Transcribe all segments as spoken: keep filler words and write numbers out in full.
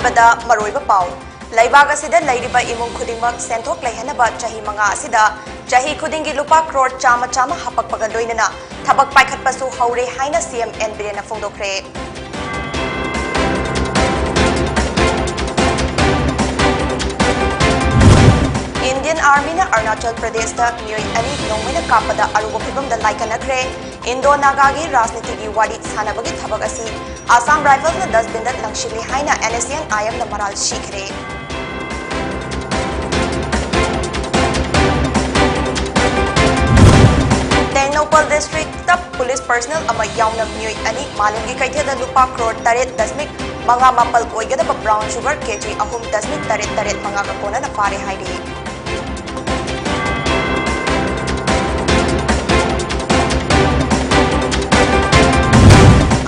ꯗ ꯃꯔꯨꯑꯣꯏꯕ ꯄꯥꯎ꯫ ꯂꯩꯕꯥꯛ ꯑꯁꯤꯗ ꯂꯩꯔꯤꯕ ꯏꯃꯨꯡ ꯈꯨꯗꯤꯡꯃꯛ ꯁꯦꯟꯊꯣꯛ ꯂꯩꯍꯟꯅꯕ ꯆꯍꯤ ꯃꯉꯥ ꯑꯁꯤꯗ ꯆꯍꯤ ꯈꯨꯗꯤꯡꯒꯤ ꯂꯨꯄꯥ ꯀ꯭ꯔꯣꯔ ꯆꯥꯝꯃ ꯆꯥꯝꯃ ꯍꯥꯄꯛꯄꯒ ꯂꯣꯏꯅꯅ ꯊꯕꯛ ꯄꯥꯏꯈꯠꯄꯁꯨ ꯍꯧꯔꯦ ꯍꯥꯏꯅ ꯁꯤ ꯑꯦꯝ ꯑꯦꯟ ꯕꯤꯔꯦꯟꯅ ꯐꯣꯡꯗꯣꯛꯈ꯭ꯔꯦ꯫ ꯏꯟꯗꯤꯌꯟ ꯑꯥꯔꯃꯤꯅ ꯑꯔꯨꯅꯥꯆꯜ ꯄ꯭ꯔꯗꯦꯁꯇ ꯃꯤꯑꯣꯏ ꯑꯅꯤ ꯅꯣꯡꯃꯩꯅ ꯀꯥꯞꯄꯗ ꯑꯔꯨꯕ ꯐꯤꯕꯝꯗ ꯂꯥꯏꯀꯠꯅꯈ꯭ꯔꯦ꯫ ꯏꯟꯗꯣ ꯅꯥꯒꯥꯒꯤ ꯔꯥꯖꯅꯤꯇꯤꯒꯤ ꯋꯥꯔꯤ ꯁꯥꯟꯅꯕꯒꯤ ꯊꯕꯛ ꯑꯁꯤ ꯑꯁꯥꯝ ꯔꯥꯏꯐꯜꯁꯅ ꯗꯁꯕꯤꯟꯗ ꯂꯪꯁꯤꯜꯂꯤ ꯍꯥꯏꯅ ꯑꯦꯟ ꯑꯦꯁ ꯁꯤ ꯑꯦꯟ ꯑꯥꯏ ꯑꯦꯝꯅ ꯃꯔꯥꯜ ꯁꯤꯈ꯭ꯔꯦ꯫ ꯇꯦꯡꯅꯧꯄꯜ ꯗꯤꯁꯇ꯭ꯔꯤꯛꯇ ꯄꯨꯂꯤꯁ ꯄꯔꯁꯅꯦꯜ ꯑꯃ ꯌꯥꯎꯅ ꯃꯤꯑꯣꯏ ꯑꯅꯤ ꯃꯥꯂꯦꯝꯒꯤ ꯀꯩꯊꯦꯜꯗ ꯂꯨꯄꯥ ꯀ꯭ꯔꯣꯔ ꯇꯔꯦꯠ ꯗꯁꯃꯤꯛ ꯃꯉꯥ ꯃꯥꯄꯜ ꯑꯣꯏꯒꯗꯕ ꯕ꯭ꯔꯥꯎꯟ ꯁꯨꯒꯔ ꯀꯦꯖꯤ ꯑꯍꯨꯝ ꯗꯁꯃꯤꯛ ꯇꯔꯦꯠ ꯇꯔꯦꯠ ꯃꯉꯥꯒ ꯀꯣꯟꯅꯅ ꯐꯥꯔꯦ ꯍꯥꯏꯔꯤ꯫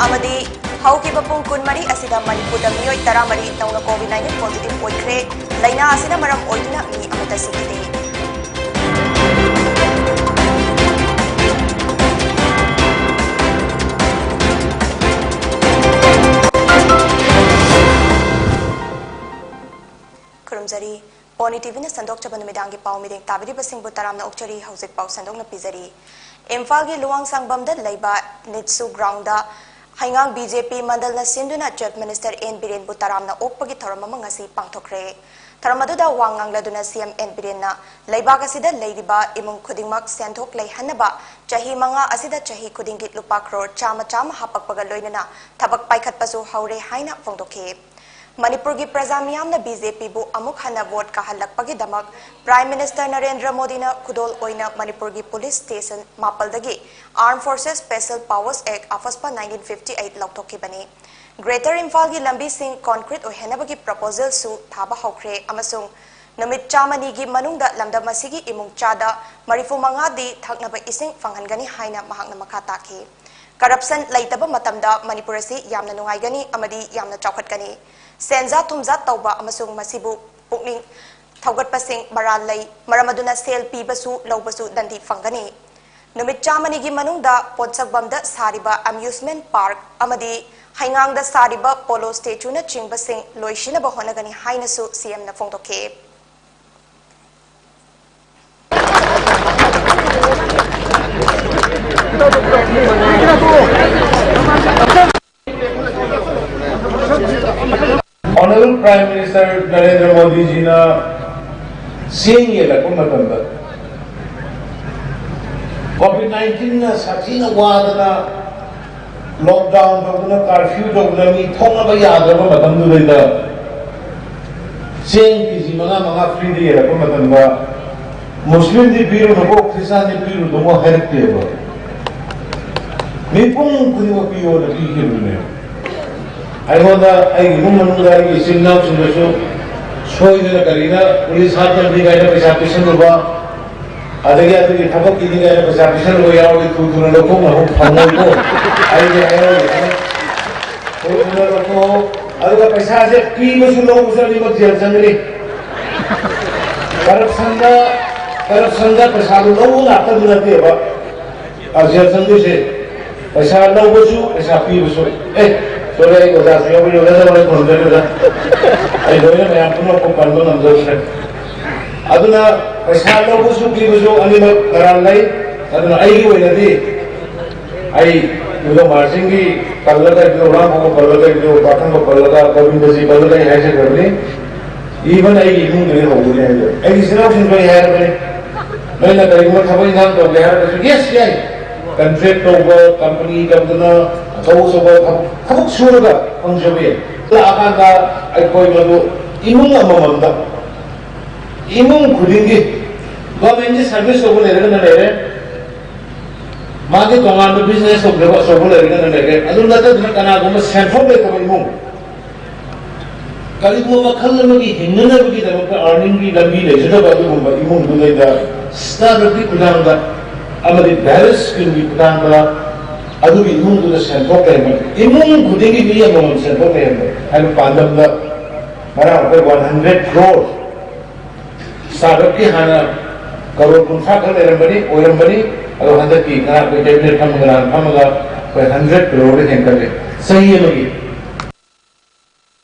ꯑꯃꯗꯤ ꯍꯧꯈꯤꯕ ꯄꯨꯡ ꯀꯨꯟꯃꯔꯤ ꯑꯁꯤꯗ ꯃꯅꯤꯄꯨꯔꯗ ꯃꯤꯑꯣꯏ ꯇꯔꯥꯃꯔꯤ ꯅꯧꯅ ꯀꯣꯚꯤꯗ ꯅꯥꯏꯟꯇꯤꯟ ꯄꯣꯖꯤꯇꯤꯚ ꯑꯣꯏꯈ꯭ꯔꯦ꯫ ꯂꯥꯏꯅꯥ ꯑꯁꯤꯅ ꯃꯔꯝ ꯑꯣꯏꯗꯨꯅ ꯃꯤ ꯑꯃꯠꯇ ꯁꯤꯈꯤꯗꯦ꯫ ꯈꯨꯔꯨꯝꯖꯔꯤ꯫ ꯄꯣꯅꯤ ꯇꯤꯚꯤꯅ ꯁꯟꯗꯣꯛꯆꯕ ꯅꯨꯃꯤꯗꯥꯡꯒꯤ ꯄꯥꯎ ꯃꯤꯠꯌꯦꯡ ꯇꯥꯕꯤꯔꯤꯕꯁꯤꯡꯕꯨ ꯇꯔꯥꯝꯅ ꯑꯣꯛꯆꯔꯤ꯫ ꯍꯧꯖꯤꯛ ꯄꯥꯎ ꯁꯟꯗꯣꯛꯅ ꯄꯤꯖꯔꯤ꯫ ꯏꯝꯐꯥꯜꯒꯤ ꯂꯨꯋꯥꯡꯁꯥꯡꯕꯝꯗ ꯂꯩꯕ ꯅꯤꯠꯁꯨ ꯒ꯭ꯔꯥꯎꯟꯗ ꯍꯩꯉꯥꯡ ꯕꯤ ꯖꯦ ꯄꯤ ꯃꯟꯗꯜꯅ ꯁꯤꯟꯗꯨꯅ ꯆꯤꯐ ꯃꯤꯅꯤꯁꯇꯔ ꯑꯦꯟ ꯕꯤꯔꯦꯟꯕꯨ ꯇꯔꯥꯝꯅ ꯑꯣꯛꯄꯒꯤ ꯊꯧꯔꯝ ꯑꯃ ꯉꯁꯤ ꯄꯥꯡꯊꯣꯛꯈ꯭ꯔꯦ꯫ ꯊꯧꯔꯝ ꯑꯗꯨꯗ ꯋꯥ ꯉꯥꯡꯂꯗꯨꯅ ꯁꯤ ꯑꯦꯝ ꯑꯦꯟ ꯕꯤꯔꯦꯟꯅ ꯂꯩꯕꯥꯛ ꯑꯁꯤꯗ ꯂꯩꯔꯤꯕ ꯏꯃꯨꯡ ꯈꯨꯗꯤꯡꯃꯛ ꯁꯦꯟꯊꯣꯛ ꯂꯩꯍꯟꯅꯕ ꯆꯍꯤ ꯃꯉꯥ ꯑꯁꯤꯗ ꯆꯍꯤ ꯈꯨꯗꯤꯡꯒꯤ ꯂꯨꯄꯥ ꯀ꯭ꯔꯣꯔ ꯆꯥꯝꯃ ꯆꯥꯝꯃ ꯍꯥꯞꯄꯛꯄꯒ ꯂꯣꯏꯅꯅ ꯊꯕꯛ ꯄꯥꯏꯈꯠꯄꯁꯨ ꯍꯧꯔꯦ ꯍꯥꯏꯅ ꯐꯣꯡꯗꯣꯛꯈꯤ꯫ ꯃꯅꯤꯄꯨꯔꯒꯤ ꯄ꯭ꯔꯖꯥ ꯃꯤꯌꯥꯝꯅ ꯕꯤ ꯖꯦ ꯄꯤꯕꯨ ꯑꯃꯨꯛ ꯍꯟꯅ ꯚꯣꯠ ꯀꯥꯍꯜꯂꯛꯄꯒꯤꯗꯃꯛ ꯄ꯭ꯔꯥꯏꯝ ꯃꯤꯅꯤꯁꯇꯔ ꯅꯔꯦꯟꯗ꯭ꯔ ꯃꯣꯗꯤꯅ ꯈꯨꯗꯣꯜ ꯑꯣꯏꯅ ꯃꯅꯤꯄꯨꯔꯒꯤ ꯄꯨꯂꯤꯁ ꯁ꯭ꯇꯦꯁꯟ ꯃꯥꯄꯜꯗꯒꯤ Armed Forces Special Powers Act, AFSPA nineteen fifty eight ꯂꯧꯊꯣꯛꯈꯤꯕꯅꯤ꯫ ꯒ꯭ꯔꯦꯇꯔ ꯏꯝꯐꯥꯜꯒꯤ ꯂꯝꯕꯤꯁꯤꯡ ꯀꯣꯟꯀ꯭ꯔꯤꯠ ꯑꯣꯏꯍꯟꯅꯕꯒꯤ ꯄ꯭ꯔꯄꯣꯖꯦꯜꯁꯨ ꯊꯥꯕ ꯍꯧꯈ꯭ꯔꯦ ꯑꯃꯁꯨꯡ ꯅꯨꯃꯤꯠ ꯆꯥꯝꯃꯅꯤꯒꯤ ꯃꯅꯨꯡꯗ ꯂꯝꯗꯝ ꯑꯁꯤꯒꯤ ꯏꯃꯨꯡ ꯆꯥꯗ ꯃꯔꯤꯐꯨ ꯃꯉꯥꯗꯤ ꯊꯛꯅꯕ ꯏꯁꯤꯡ ꯐꯪꯍꯟꯒꯅꯤ ꯍꯥꯏꯅ ꯃꯍꯥꯛꯅ ꯃꯈꯥ ꯇꯥꯈꯤ꯫ ꯀꯔꯞꯁꯟ ꯂꯩꯇꯕ ꯃꯇꯝꯗ ꯃꯅꯤꯄꯨꯔ ꯑꯁꯤ ꯌꯥꯝꯅ ꯅꯨꯡꯉꯥꯏꯒꯅꯤ ꯑꯃꯗꯤ ꯌꯥꯝꯅ ꯆꯥꯎꯈꯠꯀꯅꯤ꯫ ꯁꯦꯟꯖꯥ ꯊꯨꯝꯖꯥ ꯇꯧꯕ ꯑꯃꯁꯨꯡ ꯃꯁꯤꯕꯨ ꯄꯨꯛꯅꯤꯡ ꯊꯧꯒꯠꯄꯁꯤꯡ ꯃꯔꯥꯜ ꯂꯩ, ꯃꯔꯝ ꯑꯗꯨꯅ ꯁꯦꯜ ꯄꯤꯕꯁꯨ ꯂꯧꯕꯁꯨ ꯗꯟꯗꯤ ꯐꯪꯒꯅꯤ꯫ ꯅꯨꯃꯤꯠ ꯆꯥꯝꯃꯅꯤꯒꯤ ꯃꯅꯨꯡꯗ ꯄꯣꯠꯁꯛꯕꯝꯗ ꯁꯥꯔꯤꯕ ꯑꯃ꯭ꯌꯨꯁꯃꯦꯟ ꯄꯥꯔꯛ ꯑꯃꯗꯤ ꯍꯩꯉꯥꯡꯗ ꯁꯥꯔꯤꯕ ꯄꯣꯂꯣ ꯁ꯭ꯇꯦꯆꯨꯅꯆꯤꯡꯕꯁꯤꯡ ꯂꯣꯏꯁꯤꯟꯅꯕ ꯍꯣꯠꯅꯒꯅꯤ ꯍꯥꯏꯅꯁꯨ ꯁꯤ ꯑꯦꯝꯅ ꯐꯣꯡꯗꯣꯛꯈꯤ꯫ Honorable Prime Minister Narendra Modi ꯖꯤꯅ ꯆꯦꯡ ꯌꯦꯜꯂꯛꯄ ꯃꯇꯝꯗ, COVID nineteenꯅ ꯁꯥꯊꯤꯅ ꯋꯥꯗꯅ, lockdown ꯇꯧꯗꯅ, curfew ꯇꯧꯗꯅ, ꯃꯤ ꯊꯣꯛꯅꯕ ꯌꯥꯗ꯭ꯔꯕ ꯃꯇꯝꯗꯨꯗꯩꯗ ꯆꯦꯡ ꯀꯦꯖꯤ ꯃꯉꯥ ꯃꯉꯥ freeꯗ ꯌꯦꯜꯂꯛꯄ ꯃꯇꯝꯗ, ꯃꯨꯁꯂꯤꯝꯗꯤ ꯄꯤꯔꯨꯅꯨꯀꯣ, ꯈ꯭ꯔꯤꯁꯇꯥꯟꯗꯤ ꯄꯤꯔꯨꯅꯨꯀꯣ ꯍꯥꯏꯔꯛꯇꯦꯕ꯫ ꯃꯤꯄꯨꯝ ꯈꯨꯗꯤꯡꯃꯛ ꯄꯤꯌꯣꯅ ꯄꯤꯈꯤꯕꯅꯦ꯫ ꯑꯩꯉꯣꯟꯗ, ꯑꯩꯒꯤ ꯏꯃꯨꯡ ꯃꯅꯨꯡꯗ, ꯑꯩꯒꯤ ꯏꯆꯤꯟ ꯏꯅꯥꯎꯁꯤꯡꯗꯁꯨ ꯁꯣꯏꯗꯅ ꯀꯔꯤꯅ ꯄꯨꯂꯤꯁ ꯍꯥꯠꯄꯅꯤ ꯀꯥꯏꯅ ꯄꯩꯁꯥ ꯄꯤꯁꯜꯂꯨꯕ, ꯑꯗꯒꯤ ꯑꯗꯨꯒꯤ ꯊꯕꯛꯀꯤꯅꯤ ꯀꯥꯏꯅ ꯄꯩꯁꯥ ꯄꯤꯁꯜꯂꯨꯕ ꯌꯥꯎꯔꯗꯤ ꯊꯨ ꯊꯨꯅ ꯂꯧꯊꯣꯛꯅꯕ ꯐꯪꯉꯣꯏꯀꯣ꯫ ꯑꯩꯗꯤ ꯍꯥꯏꯍꯧꯔꯤꯁꯤꯅꯤ꯫ ꯊꯨ ꯊꯨꯅ ꯂꯧꯊꯣꯛꯑꯣ꯫ ꯑꯗꯨꯒ ꯄꯩꯁꯥꯁꯦ ꯄꯤꯕꯁꯨ ꯂꯧꯕꯁꯨ ꯑꯅꯤꯃꯛ ꯖꯦꯜ ꯆꯪꯒꯅꯤ꯫ ꯀꯔꯞꯁꯟꯗ, ꯀꯔꯞꯁꯟꯗ ꯄꯩꯁꯥꯗꯨ ꯂꯧꯕ ꯉꯥꯛꯇꯗꯨ ꯅꯠꯇꯦꯕ꯫ ꯑ, ꯖꯦꯜ ꯆꯪꯗꯣꯏꯁꯦ ꯄꯩꯁꯥ ꯂꯧꯕꯁꯨ, ꯄꯩꯁꯥ ꯄꯤꯕꯁꯨ꯫ ꯑꯦ, ꯁꯣꯔꯤ, ꯑꯩ ꯑꯣꯖꯥꯁꯨ ꯌꯥꯎꯕꯅꯤ, ꯑꯣꯖꯥ ꯆꯪꯕꯅꯤ ꯈꯨꯔꯨꯝꯖꯔꯤ ꯑꯣꯖꯥ꯫ ꯑꯩ ꯂꯣꯏꯅ ꯃꯌꯥꯝ ꯄꯨꯝꯅꯃꯛꯄꯨ ꯄꯟꯕ ꯉꯝꯖꯗ꯭ꯔꯦ꯫ ꯑꯗꯨꯅ ꯄꯩꯁꯥ ꯂꯧꯕꯁꯨ ꯄꯤꯕꯁꯨ ꯑꯅꯤꯃꯛ ꯀꯔꯥꯟ ꯂꯩ꯫ ꯑꯗꯨꯅ ꯑꯩꯒꯤ ꯑꯣꯏꯅꯗꯤ ꯑꯩ ꯏꯕꯨꯙꯧ ꯃꯍꯥꯔꯖꯤꯡꯒꯤ ꯄꯜꯂꯒ, ꯏꯕꯨꯙꯧ ꯔꯥꯝꯐꯧꯕ ꯄꯜꯂꯒ, ꯏꯕꯨꯙꯧ ꯄꯥꯈꯪꯕ ꯄꯜꯂꯒ, ꯒꯣꯕꯤꯟꯗꯖꯤ ꯄꯜꯂꯒ ꯑꯩ ꯍꯥꯏꯖꯈ꯭ꯔꯕꯅꯤ꯫ Even ꯑꯩꯒꯤ ꯏꯃꯨꯡꯗꯒꯤ ꯍꯧꯕꯅꯤ ꯍꯥꯏꯖꯔꯦ꯫ ꯑꯩꯒꯤ ꯏꯆꯤꯟ ꯏꯅꯥꯎꯁꯤꯡꯁꯨ ꯑꯩ ꯍꯥꯏꯔꯕꯅꯤ꯫ ꯅꯣꯏꯅ ꯀꯔꯤꯒꯨꯝꯕ ꯊꯕꯛ ꯏꯟꯈꯥꯡ ꯇꯧꯒꯦ ꯍꯥꯏꯔꯒꯁꯨ, yes, ꯌꯥꯏ꯫ Contract ꯇꯧꯕ, company ꯇꯧꯗꯅ, ꯑꯆꯧ ꯑꯆꯧꯕ ꯊꯕꯛ, ꯊꯕꯛ ꯁꯨꯔꯒ ꯐꯪꯖꯕ ꯌꯥꯏ꯫ ꯂꯥꯛꯑꯀꯥꯟꯗ ꯑꯩꯈꯣꯏ ꯃꯗꯨ ꯏꯃꯨꯡ ꯑꯃꯃꯝꯗ, ꯏꯃꯨꯡ ꯈꯨꯗꯤꯡꯒꯤ, governmentꯀꯤ service ꯇꯧꯕ ꯂꯩꯔꯒꯅ ꯂꯩꯔꯦ, ꯃꯥꯒꯤ ꯇꯣꯉꯥꯟꯕ business ꯇꯧꯖꯕ ꯑꯆꯧꯕ ꯂꯩꯔꯒꯅ ꯂꯩꯔꯦ, ꯑꯗꯨ ꯅꯠꯇꯗꯅ ꯀꯅꯥꯒꯨꯝꯕ ꯁꯦꯟꯊꯣꯛ ꯂꯩꯇꯕ ꯏꯃꯨꯡ, ꯀꯔꯤꯒꯨꯝꯕ ꯃꯈꯜ ꯑꯃꯒꯤ ꯍꯤꯡꯅꯅꯕꯒꯤꯗꯃꯛꯇ earningꯒꯤ ꯂꯝꯕꯤ ꯂꯩꯖꯗꯕ ꯑꯗꯨꯒꯨꯝꯕ ꯏꯃꯨꯡꯗꯨꯗꯩꯗ startupꯀꯤ ꯈꯨꯠꯊꯥꯡꯗ ꯑꯃꯗꯤ Bharat Scheme ꯒꯤ ꯈꯨꯠꯊꯥꯡꯗ ꯑꯗꯨꯒꯤ ꯏꯃꯨꯡꯗꯨꯗ ꯁꯦꯟꯊꯣꯛ ꯂꯩꯍꯟꯕ, ꯏꯃꯨꯡ ꯈꯨꯗꯤꯡꯒꯤ ꯃꯤ ꯑꯃꯃꯝ ꯁꯦꯟꯊꯣꯛ ꯂꯩꯍꯟꯕ ꯍꯥꯏꯕ ꯄꯥꯟꯗꯝꯗ ꯉꯔꯥꯡ ꯑꯩꯈꯣꯏ one hundred crore, startupꯀꯤ ꯍꯥꯟꯅ ꯀꯔꯣꯔ ꯀꯨꯟꯊ꯭ꯔꯥ ꯈꯛ ꯂꯩꯔꯝꯕꯅꯤ, ꯑꯣꯏꯔꯝꯕꯅꯤ, ꯑꯗꯣ ꯍꯟꯗꯛꯀꯤ ꯉꯔꯥꯡ ꯑꯩꯈꯣꯏ cabinet ꯐꯝꯃꯒ, ꯅꯍꯥꯟ ꯐꯝꯃꯒ ꯑꯩꯈꯣꯏ hundred crore ꯍꯦꯟꯒꯠꯂꯦ꯫ ꯆꯍꯤ ꯑꯃꯒꯤ꯫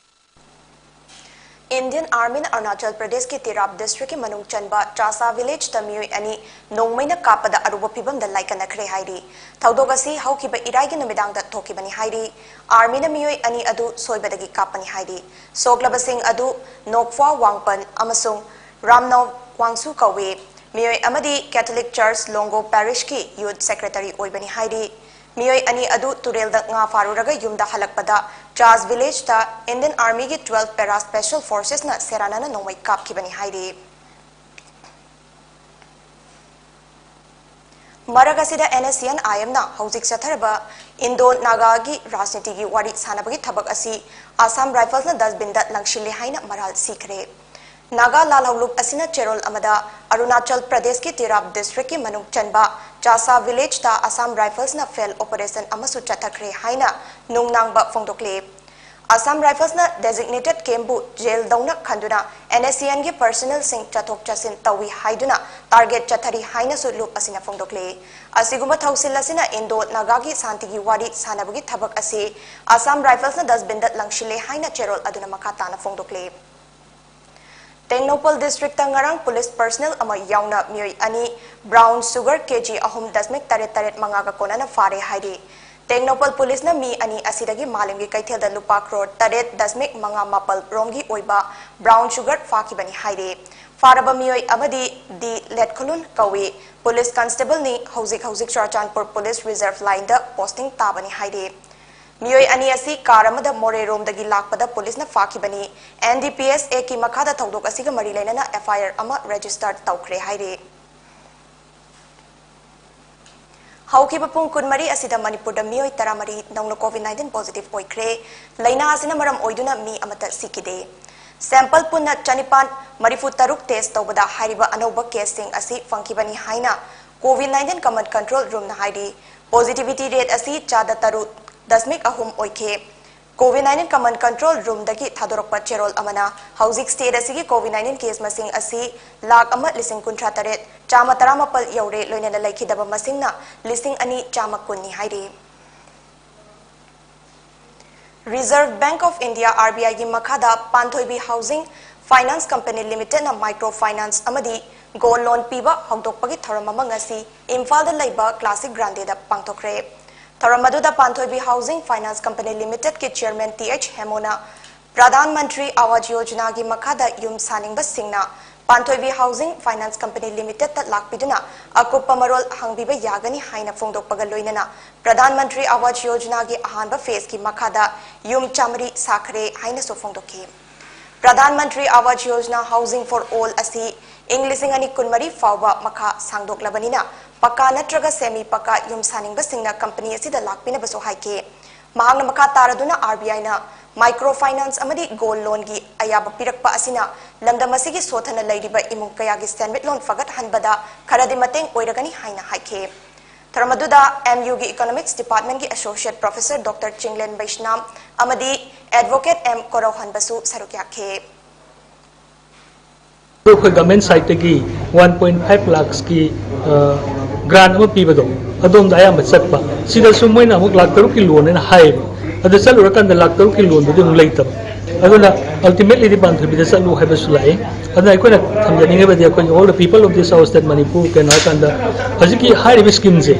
Indian Armyꯅ ꯑꯔꯨꯅꯥꯆꯜ ꯄ꯭ꯔꯗꯦꯁꯀꯤ ꯇꯤꯔꯥꯞ ꯗꯤꯁꯇ꯭ꯔꯤꯛꯀꯤ ꯃꯅꯨꯡ ꯆꯟꯕ ꯆꯥꯁꯥ ꯚꯤꯂꯦꯖꯇ ꯃꯤꯑꯣꯏ ꯑꯅꯤ ꯅꯣꯡꯃꯩꯅ ꯀꯥꯞꯄꯗ ꯑꯔꯨꯕ ꯐꯤꯚꯝꯗ ꯂꯥꯏꯀꯠꯅꯈ꯭ꯔꯦ ꯍꯥꯏꯔꯤ꯫ ꯊꯧꯗꯣꯛ ꯑꯁꯤ ꯍꯧꯈꯤꯕ ꯏꯔꯥꯏꯒꯤ ꯅꯨꯃꯤꯗꯥꯡꯗ ꯊꯣꯛꯈꯤꯕꯅꯤ ꯍꯥꯏꯔꯤ꯫ Armyꯅ ꯃꯤꯑꯣꯏ ꯑꯅꯤ ꯑꯗꯨ ꯁꯣꯏꯕꯗꯒꯤ ꯀꯥꯞꯄꯅꯤ ꯍꯥꯏꯔꯤ꯫ ꯁꯣꯛꯂꯕꯁꯤꯡ ꯑꯗꯨ ꯅꯣꯛꯐ꯭ꯋꯥ ꯋꯥꯡꯄꯟ ꯑꯃꯁꯨꯡ ꯔꯥꯝꯅꯥꯎ ꯋꯥꯡꯁꯨ ꯀꯧꯏ꯫ ꯃꯤꯑꯣꯏ ꯑꯃꯗꯤ Catholic Church ꯂꯣꯡꯒꯣ Parishꯀꯤ Youth Secretary ꯑꯣꯏꯕꯅꯤ ꯍꯥꯏꯔꯤ꯫ ꯃꯤꯑꯣꯏ ꯑꯅꯤ ꯑꯗꯨ ꯇꯨꯔꯦꯜꯗ ꯉꯥ ꯐꯥꯔꯨꯔꯒ ꯌꯨꯝꯗ ꯍꯜꯂꯛꯄꯗ ꯆꯥꯁ ꯚꯤꯂꯦꯖꯇ Indian Armyꯒꯤ twelve Para Special Forcesꯅ ꯁꯦꯔꯥꯟꯅꯅ ꯅꯣꯡꯃꯩ ꯀꯥꯞꯈꯤꯕꯅꯤ ꯍꯥꯏꯔꯤ꯫ ꯃꯔꯛ ꯑꯁꯤꯗ NSCN-IMꯅ ꯍꯧꯖꯤꯛ ꯆꯠꯊꯔꯕ ꯏꯟꯗꯣ ꯅꯥꯒꯥꯒꯤ ꯔꯥꯖꯅꯤꯇꯤꯒꯤ ꯋꯥꯔꯤ ꯁꯥꯟꯅꯕꯒꯤ ꯊꯕꯛ ꯑꯁꯤ Assam Riflesꯅ dustbinꯗ ꯂꯪꯁꯤꯜꯂꯦ ꯍꯥꯏꯅ ꯃꯔꯥꯜ ꯁꯤꯈ꯭ꯔꯦ꯫ ꯅꯥꯒꯥ ꯂꯥꯜꯍꯧꯂꯨꯞ ꯑꯁꯤꯅ ꯆꯦꯔꯣꯜ ꯑꯃꯗ ꯑꯔꯨꯅꯥꯆꯜ ꯄ꯭ꯔꯗꯦꯁꯀꯤ ꯇꯤꯔꯥꯞ ꯗꯤꯁꯇ꯭ꯔꯤꯛꯀꯤ ꯃꯅꯨꯡ ꯆꯟꯕ ꯆꯥꯁꯥ ꯚꯤꯂꯦꯖꯇ Assam Riflesꯅ ꯐꯦꯜ ꯑꯣꯄꯔꯦꯁꯟ ꯑꯃꯁꯨ ꯆꯠꯊꯈ꯭ꯔꯦ ꯍꯥꯏꯅ ꯅꯨꯡꯅꯥꯡꯕ ꯐꯣꯡꯗꯣꯛꯂꯤ꯫ Assam Riflesꯅ designated campꯕꯨ ꯖꯦꯜꯗꯧꯅ ꯈꯟꯗꯨꯅ NSCNꯒꯤ personnelꯁꯤꯡ ꯆꯠꯊꯣꯛ ꯆꯠꯁꯤꯟ ꯇꯧꯏ ꯍꯥꯏꯗꯨꯅ target ꯆꯠꯊꯔꯤ ꯍꯥꯏꯅꯁꯨ ꯂꯨꯞ ꯑꯁꯤꯅ ꯐꯣꯡꯗꯣꯛꯂꯤ꯫ ꯑꯁꯤꯒꯨꯝꯕ ꯊꯧꯁꯤꯜ ꯑꯁꯤꯅ ꯏꯟꯗꯣ ꯅꯥꯒꯥꯒꯤ ꯁꯥꯟꯇꯤꯒꯤ ꯋꯥꯔꯤ ꯁꯥꯟꯅꯕꯒꯤ ꯊꯕꯛ ꯑꯁꯤ Assam Riflesꯅ dustbinꯗ ꯂꯪꯁꯤꯜꯂꯦ ꯍꯥꯏꯅ ꯆꯦꯔꯣꯜ ꯑꯗꯨꯅ ꯃꯈꯥ ꯇꯥꯅ ꯐꯣꯡꯗꯣꯛꯂꯤ꯫ ꯇꯦꯡꯅꯧꯄꯜ ꯗꯤꯁꯇ꯭ꯔꯤꯛꯇ ꯉꯔꯥꯡ ꯄꯨꯂꯤꯁ personnel ꯑꯃ ꯌꯥꯎꯅ ꯃꯤꯑꯣꯏ ꯑꯅꯤ brown sugar KG ꯑꯍꯨꯝ ꯗꯁꯃꯤꯛ ꯇꯔꯦꯠ ꯇꯔꯦꯠ ꯃꯉꯥꯒ ꯀꯣꯟꯅꯅ ꯐꯥꯔꯦ ꯍꯥꯏꯔꯤ꯫ ꯇꯦꯡꯅꯧꯄꯜ ꯄꯨꯂꯤꯁꯅ ꯃꯤ ꯑꯅꯤ ꯑꯁꯤꯗꯒꯤ ꯃꯥꯂꯦꯝꯒꯤ ꯀꯩꯊꯦꯜꯗ ꯂꯨꯄꯥ ꯀ꯭ꯔꯣꯔ ꯇꯔꯦꯠ ꯗꯁꯃꯤꯛ ꯃꯉꯥ ꯃꯥꯄꯜ ꯔꯣꯝꯒꯤ ꯑꯣꯏꯕ brown sugar ꯐꯥꯈꯤꯕꯅꯤ ꯍꯥꯏꯔꯤ꯫ ꯐꯥꯔꯕ ꯃꯤꯑꯣꯏ ꯑꯃꯗꯤ ꯗꯤ ꯂꯦꯠꯈꯨꯂꯨꯟ ꯀꯧꯏ꯫ ꯄꯨꯂꯤꯁ ꯀꯟꯁꯇꯦꯕꯜꯅꯤ꯫ ꯍꯧꯖꯤꯛ ꯍꯧꯖꯤꯛ ꯆꯨꯔꯥꯆꯥꯟꯄꯨꯔ ꯄꯨꯂꯤꯁ ꯔꯤꯖꯔꯚ ꯂꯥꯏꯟꯗ ꯄꯣꯁꯇꯤꯡ ꯇꯥꯕꯅꯤ ꯍꯥꯏꯔꯤ꯫ ꯃꯤꯑꯣꯏ ꯑꯅꯤ ꯑꯁꯤ ꯀꯥꯔ ꯑꯃꯗ ꯃꯣꯔꯦꯔꯣꯝꯗꯒꯤ ꯂꯥꯛꯄꯗ ꯄꯨꯂꯤꯁꯅ ꯐꯥꯈꯤꯕꯅꯤ꯫ NDPS Actꯀꯤ ꯃꯈꯥꯗ ꯊꯧꯗꯣꯛ ꯑꯁꯤꯒ ꯃꯔꯤ ꯂꯩꯅꯅ FIR ꯑꯃ register ꯇꯧꯈ꯭ꯔꯦ ꯍꯥꯏꯔꯤ꯫ ꯍꯧꯈꯤꯕ ꯄꯨꯡ ꯀꯨꯟꯃꯔꯤ ꯑꯁꯤꯗ ꯃꯅꯤꯄꯨꯔꯗ ꯃꯤꯑꯣꯏ ꯇꯔꯥꯃꯔꯤ ꯅꯧꯅ COVID nineteen positive ꯑꯣꯏꯈ꯭ꯔꯦ꯫ ꯂꯥꯏꯅꯥ ꯑꯁꯤꯅ ꯃꯔꯝ ꯑꯣꯏꯗꯨꯅ ꯃꯤ ꯑꯃꯠꯇ ꯁꯤꯈꯤꯗꯦ꯫ Sample ꯄꯨꯟꯅ ꯆꯅꯤꯄꯥꯟ ꯃꯔꯤꯐꯨ ꯇꯔꯨꯛ test ꯇꯧꯕꯗ ꯍꯥꯏꯔꯤꯕ ꯑꯅꯧꯕ caseꯁꯤꯡ ꯑꯁꯤ ꯐꯪꯈꯤꯕꯅꯤ ꯍꯥꯏꯅ COVID nineteen Command Control Roomꯅ ꯍꯥꯏꯔꯤ꯫ Positivity rate ꯑꯁꯤ ꯆꯥꯗ ꯇꯔꯨꯛ ꯗꯁꯃꯤꯛ ꯑꯍꯨꯝ ꯑꯣꯏꯈꯤ꯫ COVID nineteen Command Control Roomꯗꯒꯤ ꯊꯥꯗꯣꯔꯛꯄ ꯆꯦꯔꯣꯜ ꯑꯃꯅ ꯍꯧꯖꯤꯛ state ꯑꯁꯤꯒꯤ COVID nineteen case ꯃꯁꯤꯡ ꯑꯁꯤ ꯂꯥꯈ ꯑꯃ ꯂꯤꯁꯤꯡ ꯀꯨꯟꯊ꯭ꯔꯥ ꯇꯔꯦꯠ ꯆꯥꯝꯃ ꯇꯔꯥꯃꯥꯄꯜ ꯌꯧꯔꯦ, ꯂꯣꯏꯅꯅ ꯂꯩꯈꯤꯗꯕ ꯃꯁꯤꯡꯅ ꯂꯤꯁꯤꯡ ꯑꯅꯤ ꯆꯥꯝꯃ ꯀꯨꯟꯅꯤ ꯍꯥꯏꯔꯤ꯫ Reserve Bank of India, R B I ꯒꯤ ꯃꯈꯥꯗ ꯄꯥꯟꯊꯣꯏꯕꯤ Housing Finance Company Limited ꯅ micro finance ꯑꯃꯗꯤ gold loan ꯄꯤꯕ ꯍꯧꯗꯣꯛꯄꯒꯤ ꯊꯧꯔꯝ ꯑꯃ ꯉꯁꯤ ꯏꯝꯐꯥꯜꯗ ꯂꯩꯕ Classic Grande ꯗ ꯄꯥꯡꯊꯣꯛꯈ꯭ꯔꯦ꯫ ꯊꯧꯔꯝ ꯑꯗꯨꯗ ꯄꯥꯟꯊꯣꯏꯕꯤ Housing Finance Company Limited ꯀꯤ Chairman T H ꯍꯦꯃꯣꯅ Pradhan Mantri Awas ꯌꯣꯖꯅꯥꯒꯤ ꯃꯈꯥꯗ ꯌꯨꯝ ꯁꯥꯅꯤꯡꯕꯁꯤꯡꯅ ꯄꯥꯟꯊꯣꯏꯕꯤ Housing Finance Company Limited ꯇ ꯂꯥꯛꯄꯤꯗꯨꯅ ꯑꯀꯨꯞꯄ ꯃꯔꯣꯜ ꯍꯪꯕꯤꯕ ꯌꯥꯒꯅꯤ ꯍꯥꯏꯅ ꯐꯣꯡꯗꯣꯛꯄꯒ ꯂꯣꯏꯅꯅ ꯄ꯭ꯔꯙꯥꯟ ꯃꯟꯇ꯭ꯔꯤ ꯑꯥꯋꯥꯖ ꯌꯣꯖꯅꯥꯒꯤ ꯑꯍꯥꯟꯕ phase ꯀꯤ ꯃꯈꯥꯗ ꯌꯨꯝ ꯆꯥꯃꯔꯤ ꯁꯥꯈ꯭ꯔꯦ ꯍꯥꯏꯅꯁꯨ ꯐꯣꯡꯗꯣꯛꯈꯤ꯫ Pradhan Mantri Awas Yojana Housing for All ꯑꯁꯤ ꯏꯪ ꯂꯤꯁꯤꯡ ꯑꯅꯤ ꯀꯨꯟꯃꯔꯤ ꯐꯥꯎꯕ ꯃꯈꯥ ꯁꯥꯡꯗꯣꯛꯂꯕꯅꯤꯅ ꯄꯀꯥ ꯅꯠꯇ꯭ꯔꯒ semi ꯄꯀꯥ ꯌꯨꯝ ꯁꯥꯅꯤꯡꯕꯁꯤꯡꯅ company ꯑꯁꯤꯗ ꯂꯥꯛꯄꯤꯅꯕꯁꯨ ꯍꯥꯏꯈꯤ꯫ ꯃꯍꯥꯛꯅ ꯃꯈꯥ ꯇꯥꯔꯗꯨꯅ R B I ꯅ micro finance ꯑꯃꯗꯤ gold loan ꯒꯤ ꯑꯌꯥꯕ ꯄꯤꯔꯛꯄ ꯑꯁꯤꯅ ꯂꯝꯗꯝ ꯑꯁꯤꯒꯤ ꯁꯣꯊꯅ ꯂꯩꯔꯤꯕ ꯏꯃꯨꯡ ꯀꯌꯥꯒꯤ ꯁꯦꯟꯃꯤꯠꯂꯣꯟ ꯐꯒꯠꯍꯟꯕꯗ ꯈꯔꯗꯤ ꯃꯇꯦꯡ ꯑꯣꯏꯔꯒꯅꯤ ꯍꯥꯏꯅ ꯍꯥꯏꯈꯤ꯫ ꯊꯧꯔꯝ ꯑꯗꯨꯗ M U ꯒꯤ Economics Department ꯀꯤ Associate Professor Doctor ꯆꯤꯡꯂꯦꯟ ꯕꯩꯁꯅꯥꯝ ꯑꯃꯗꯤ Advocate M ꯀꯣꯔꯧꯍꯟꯕꯁꯨ ꯁꯔꯨꯛ ꯌꯥꯈꯤ꯫ ꯑꯩꯈꯣꯏ government side ꯇꯒꯤ one point five lakhs ꯀꯤ grant ꯑꯃ ꯄꯤꯕꯗꯣ ꯑꯗꯣꯝꯗ ꯑꯌꯥꯝꯕ ꯆꯠꯄ꯫ ꯁꯤꯗꯁꯨ ꯃꯣꯏꯅ ꯑꯃꯨꯛ ꯂꯥꯈ ꯇꯔꯨꯛꯀꯤ loan ꯍꯥꯏꯅ ꯍꯥꯏꯌꯦꯕ꯫ ꯑꯗ ꯆꯠꯂꯨꯔꯀꯥꯟꯗ ꯂꯥꯈ ꯇꯔꯨꯛꯀꯤ loan ꯗꯨꯗꯤ ꯑꯃꯨꯛ ꯂꯩꯇꯕ꯫ ꯑꯗꯨꯅ ultimately ꯗꯤ ꯄꯥꯟꯊꯣꯏꯕꯤꯗ ꯆꯠꯂꯨ ꯍꯥꯏꯕꯁꯨ ꯂꯥꯛꯏ꯫ ꯑꯗꯨꯅ ꯑꯩꯈꯣꯏꯅ ꯊꯝꯖꯅꯤꯡꯉꯤꯕꯗꯤ ꯑꯩꯈꯣꯏꯒꯤ all the people of this house that Manipur ꯀꯩꯅꯣ ꯍꯥꯏꯀꯥꯟꯗ ꯍꯧꯖꯤꯛꯀꯤ ꯍꯥꯏꯔꯤꯕ scheme ꯁꯦ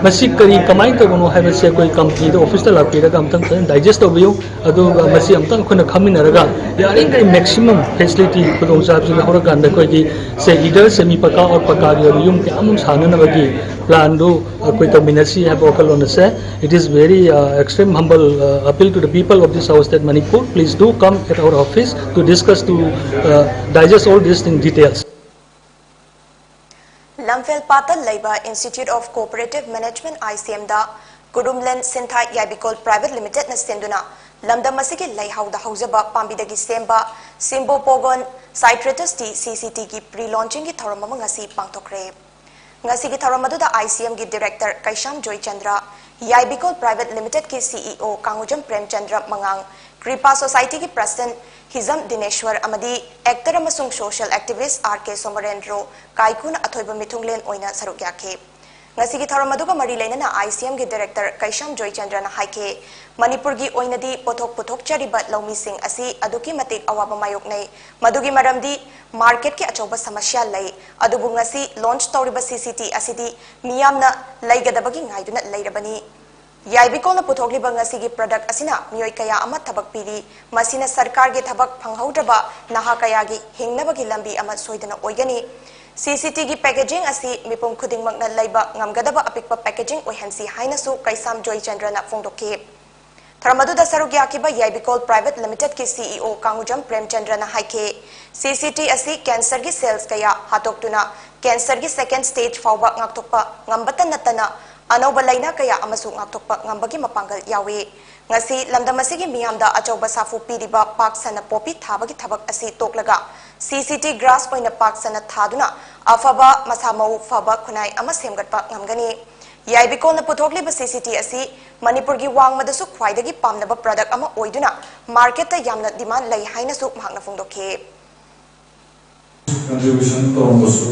ꯃꯁꯤ ꯀꯔꯤ ꯀꯃꯥꯏꯅ ꯇꯧꯕꯅꯣ ꯍꯥꯏꯕꯁꯦ ꯑꯩꯈꯣꯏ company ꯗ office ꯇ ꯂꯥꯛꯄꯤꯔꯒ ꯑꯝꯇꯪ ꯐꯖꯅ digest ꯇꯧꯕꯤꯌꯨ꯫ ꯑꯗꯨꯒ ꯃꯁꯤ ꯑꯝꯇꯪ ꯑꯩꯈꯣꯏꯅ ꯈꯪꯃꯤꯟꯅꯔꯒ ꯌꯥꯔꯤꯈꯩ maximum facility ꯈꯨꯗꯣꯡꯆꯥꯕꯁꯤ ꯂꯧꯍꯧꯔꯀꯥꯟꯗ ꯑꯩꯈꯣꯏꯒꯤ ꯁꯦ either semi ꯄꯀꯥ or ꯄꯀꯥꯒꯤ ꯑꯣꯏꯕ ꯌꯨꯝ ꯀꯌꯥ ꯑꯃ ꯁꯥꯅꯅꯕꯒꯤ plan ꯗꯨ ꯑꯩꯈꯣꯏ ꯇꯧꯃꯤꯟꯅꯁꯤ ꯍꯥꯏꯕ ꯋꯥꯈꯜꯂꯣꯟ ꯑꯁꯦ꯫ It is very uh, extreme humble uh, appeal to the people of this house that Manipur, please do come at our office to discuss, to uh, digest all these things details. ꯂꯝꯐꯦꯜ ꯄꯥꯠꯇ ꯂꯩꯕ Institute of Cooperative Management, I C M the ꯀꯨꯔꯨꯝꯂꯦꯟ ꯁꯤꯟꯊꯥ ꯌꯥꯏꯕꯤꯀꯣꯜ Private Limited ꯅ ꯁꯦꯝꯗꯨꯅ ꯂꯝꯗꯝ ꯑꯁꯤꯒꯤ ꯂꯩꯍꯥꯎꯗ ꯍꯧꯖꯕ ꯄꯥꯝꯕꯤꯗꯒꯤ ꯁꯦꯝꯕ Simbopogon Citrus tea, C C T ꯒꯤ pre launching ꯒꯤ ꯊꯧꯔꯝ ꯑꯃ ꯉꯁꯤ ꯄꯥꯡꯊꯣꯛꯈ꯭ꯔꯦ꯫ ꯉꯁꯤꯒꯤ ꯊꯧꯔꯝ ꯑꯗꯨꯗ I C M ꯒꯤ Director ꯀꯩꯁꯥꯝ ꯖꯣꯏꯆꯟꯗ꯭ꯔ, ꯌꯥꯏꯕꯤꯀꯣꯜ Private Limited ꯀꯤ C E O ꯀꯥꯡꯉꯨꯖꯝ Premchandra ꯃꯉꯥꯡ, Kripa Society ꯒꯤ President ꯍꯤꯖꯝ ꯗꯤꯅꯦꯁ꯭ꯋꯔ ꯑꯃꯗꯤ actor ꯑꯃꯁꯨꯡ social activist R K ꯁꯣꯃꯔꯦꯟꯗ꯭ꯔꯣ ꯀꯥꯏꯀꯨꯅ ꯑꯊꯣꯏꯕ ꯃꯤꯊꯨꯡꯂꯦꯟ ꯑꯣꯏꯅ ꯁꯔꯨꯛ ꯌꯥꯈꯤ꯫ ꯉꯁꯤꯒꯤ ꯊꯧꯔꯝ ꯑꯗꯨꯒ ꯃꯔꯤ ꯂꯩꯅꯅ ꯑꯥꯏ ꯁꯤ ꯑꯦꯝꯒꯤ ꯗꯥꯏꯔꯦꯛꯇꯔ ꯀꯩꯁꯥꯝ ꯖꯣꯏꯆꯟꯗ꯭ꯔꯅ ꯍꯥꯏꯈꯤ, ꯃꯅꯤꯄꯨꯔꯒꯤ ꯑꯣꯏꯅꯗꯤ ꯄꯣꯠꯊꯣꯛ ꯄꯨꯊꯣꯛꯆꯔꯤꯕ ꯂꯧꯃꯤꯁꯤꯡ ꯑꯁꯤ ꯑꯗꯨꯛꯀꯤ ꯃꯇꯤꯛ ꯑꯋꯥꯕ ꯃꯥꯌꯣꯛꯅꯩ꯫ ꯃꯗꯨꯒꯤ ꯃꯔꯝꯗꯤ ꯃꯥꯔꯀꯦꯠꯀꯤ ꯑꯆꯧꯕ ꯁꯃꯁ꯭ꯌꯥ ꯂꯩ꯫ ꯑꯗꯨꯕꯨ ꯉꯁꯤ ꯂꯣꯟꯆ ꯇꯧꯔꯤꯕ ꯁꯤ ꯁꯤ ꯇꯤ ꯑꯁꯤꯗꯤ ꯃꯤꯌꯥꯝꯅ ꯂꯩꯒꯗꯕꯒꯤ ꯉꯥꯏꯗꯨꯅ ꯂꯩꯔꯕꯅꯤ꯫ ꯌꯥꯏꯕꯤꯀꯣꯜꯅ ꯄꯨꯊꯣꯛꯂꯤꯕ ꯉꯁꯤꯒꯤ ꯄ꯭ꯔꯗꯛ ꯑꯁꯤꯅ ꯃꯤꯑꯣꯏ ꯀꯌꯥ ꯑꯃ ꯊꯕꯛ ꯄꯤꯔꯤ꯫ ꯃꯁꯤꯅ ꯁꯔꯀꯥꯔꯒꯤ ꯊꯕꯛ ꯐꯪꯍꯧꯗ꯭ꯔꯕ ꯅꯍꯥ ꯀꯌꯥꯒꯤ ꯍꯤꯡꯅꯕꯒꯤ ꯂꯝꯕꯤ ꯑꯃ ꯁꯣꯏꯗꯅ ꯑꯣꯏꯒꯅꯤ꯫ ꯁꯤ ꯁꯤ ꯇꯤꯒꯤ ꯄꯦꯀꯦꯖꯤꯡ ꯑꯁꯤ ꯃꯤꯄꯨꯝ ꯈꯨꯗꯤꯡꯃꯛꯅ ꯂꯩꯕ ꯉꯝꯒꯗꯕ ꯑꯄꯤꯛꯄ ꯄꯦꯀꯦꯖꯤꯡ ꯑꯣꯏꯍꯟꯁꯤ ꯍꯥꯏꯅꯁꯨ ꯀꯩꯁꯥꯝ ꯖꯣꯏꯆꯟꯗ꯭ꯔꯅ ꯐꯣꯡꯗꯣꯛꯈꯤ꯫ ꯊꯧꯔꯝ ꯑꯗꯨꯗ ꯁꯔꯨꯛ ꯌꯥꯈꯤꯕ ꯌꯥꯏꯕꯤꯀꯣꯜ ꯄ꯭ꯔꯥꯏꯚꯦꯠ ꯂꯤꯃꯤꯇꯦꯗꯀꯤ ꯁꯤ ꯏ ꯑꯣ ꯀꯥꯡꯉꯨꯖꯝ ꯄ꯭ꯔꯦꯝꯆꯟꯗ꯭ꯔꯅ ꯍꯥꯏꯈꯤ, ꯁꯤ ꯁꯤ ꯇꯤ ꯑꯁꯤ ꯀꯦꯟꯁꯔꯒꯤ ꯁꯦꯜꯁ ꯀꯌꯥ ꯍꯥꯠꯇꯣꯛꯇꯨꯅ ꯀꯦꯟꯁꯔꯒꯤ ꯁꯦꯀꯦꯟ ꯁ꯭ꯇꯦꯖ ꯐꯥꯎꯕ ꯉꯥꯛꯊꯣꯛꯄ ꯉꯝꯕꯇ ꯅꯠꯇꯅ ꯑꯅꯧꯕ ꯂꯥꯏꯅꯥ ꯀꯌꯥ ꯑꯃꯁꯨ ꯉꯥꯛꯊꯣꯛꯄ ꯉꯝꯕꯒꯤ ꯃꯄꯥꯡꯒꯜ ꯌꯥꯎꯏ꯫ ꯉꯁꯤ ꯂꯝꯗꯝ ꯑꯁꯤꯒꯤ ꯃꯤꯌꯥꯝꯗ ꯑꯆꯧꯕ ꯁꯥꯐꯨ ꯄꯤꯔꯤꯕ ꯄꯥꯛ ꯁꯟꯅ ꯄꯣꯄꯤ ꯊꯥꯕꯒꯤ ꯊꯕꯛ ꯑꯁꯤ ꯇꯣꯛꯂꯒ ꯁꯤ ꯁꯤ ꯇꯤ ꯒ꯭ꯔꯥꯁ ꯑꯣꯏꯅ ꯄꯥꯛ ꯁꯟꯅ ꯊꯥꯗꯨꯅ ꯑꯐꯕ ꯃꯁꯥ ꯃꯎ ꯐꯕ ꯈꯨꯟꯅꯥꯏ ꯑꯃ ꯁꯦꯝꯒꯠꯄ ꯉꯝꯒꯅꯤ꯫ ꯌꯥꯏꯕꯤꯀꯣꯜꯅ ꯄꯨꯊꯣꯛꯂꯤꯕ ꯁꯤ ꯁꯤ ꯇꯤ ꯑꯁꯤ ꯃꯅꯤꯄꯨꯔꯒꯤ ꯋꯥꯡꯃꯗꯁꯨ ꯈ꯭ꯋꯥꯏꯗꯒꯤ ꯄꯥꯝꯅꯕ ꯄ꯭ꯔꯗꯛ ꯑꯃ ꯑꯣꯏꯗꯨꯅ ꯃꯥꯔꯀꯦꯠꯇ ꯌꯥꯝꯅ ꯗꯤꯃꯥꯟ ꯂꯩ ꯍꯥꯏꯅꯁꯨ ꯃꯍꯥꯛꯅ ꯐꯣꯡꯗꯣꯛꯈꯤ꯫ ꯀꯟꯇ꯭ꯔꯤꯕ꯭ꯌꯨꯁꯟ ꯇꯧꯔꯝꯕꯁꯨ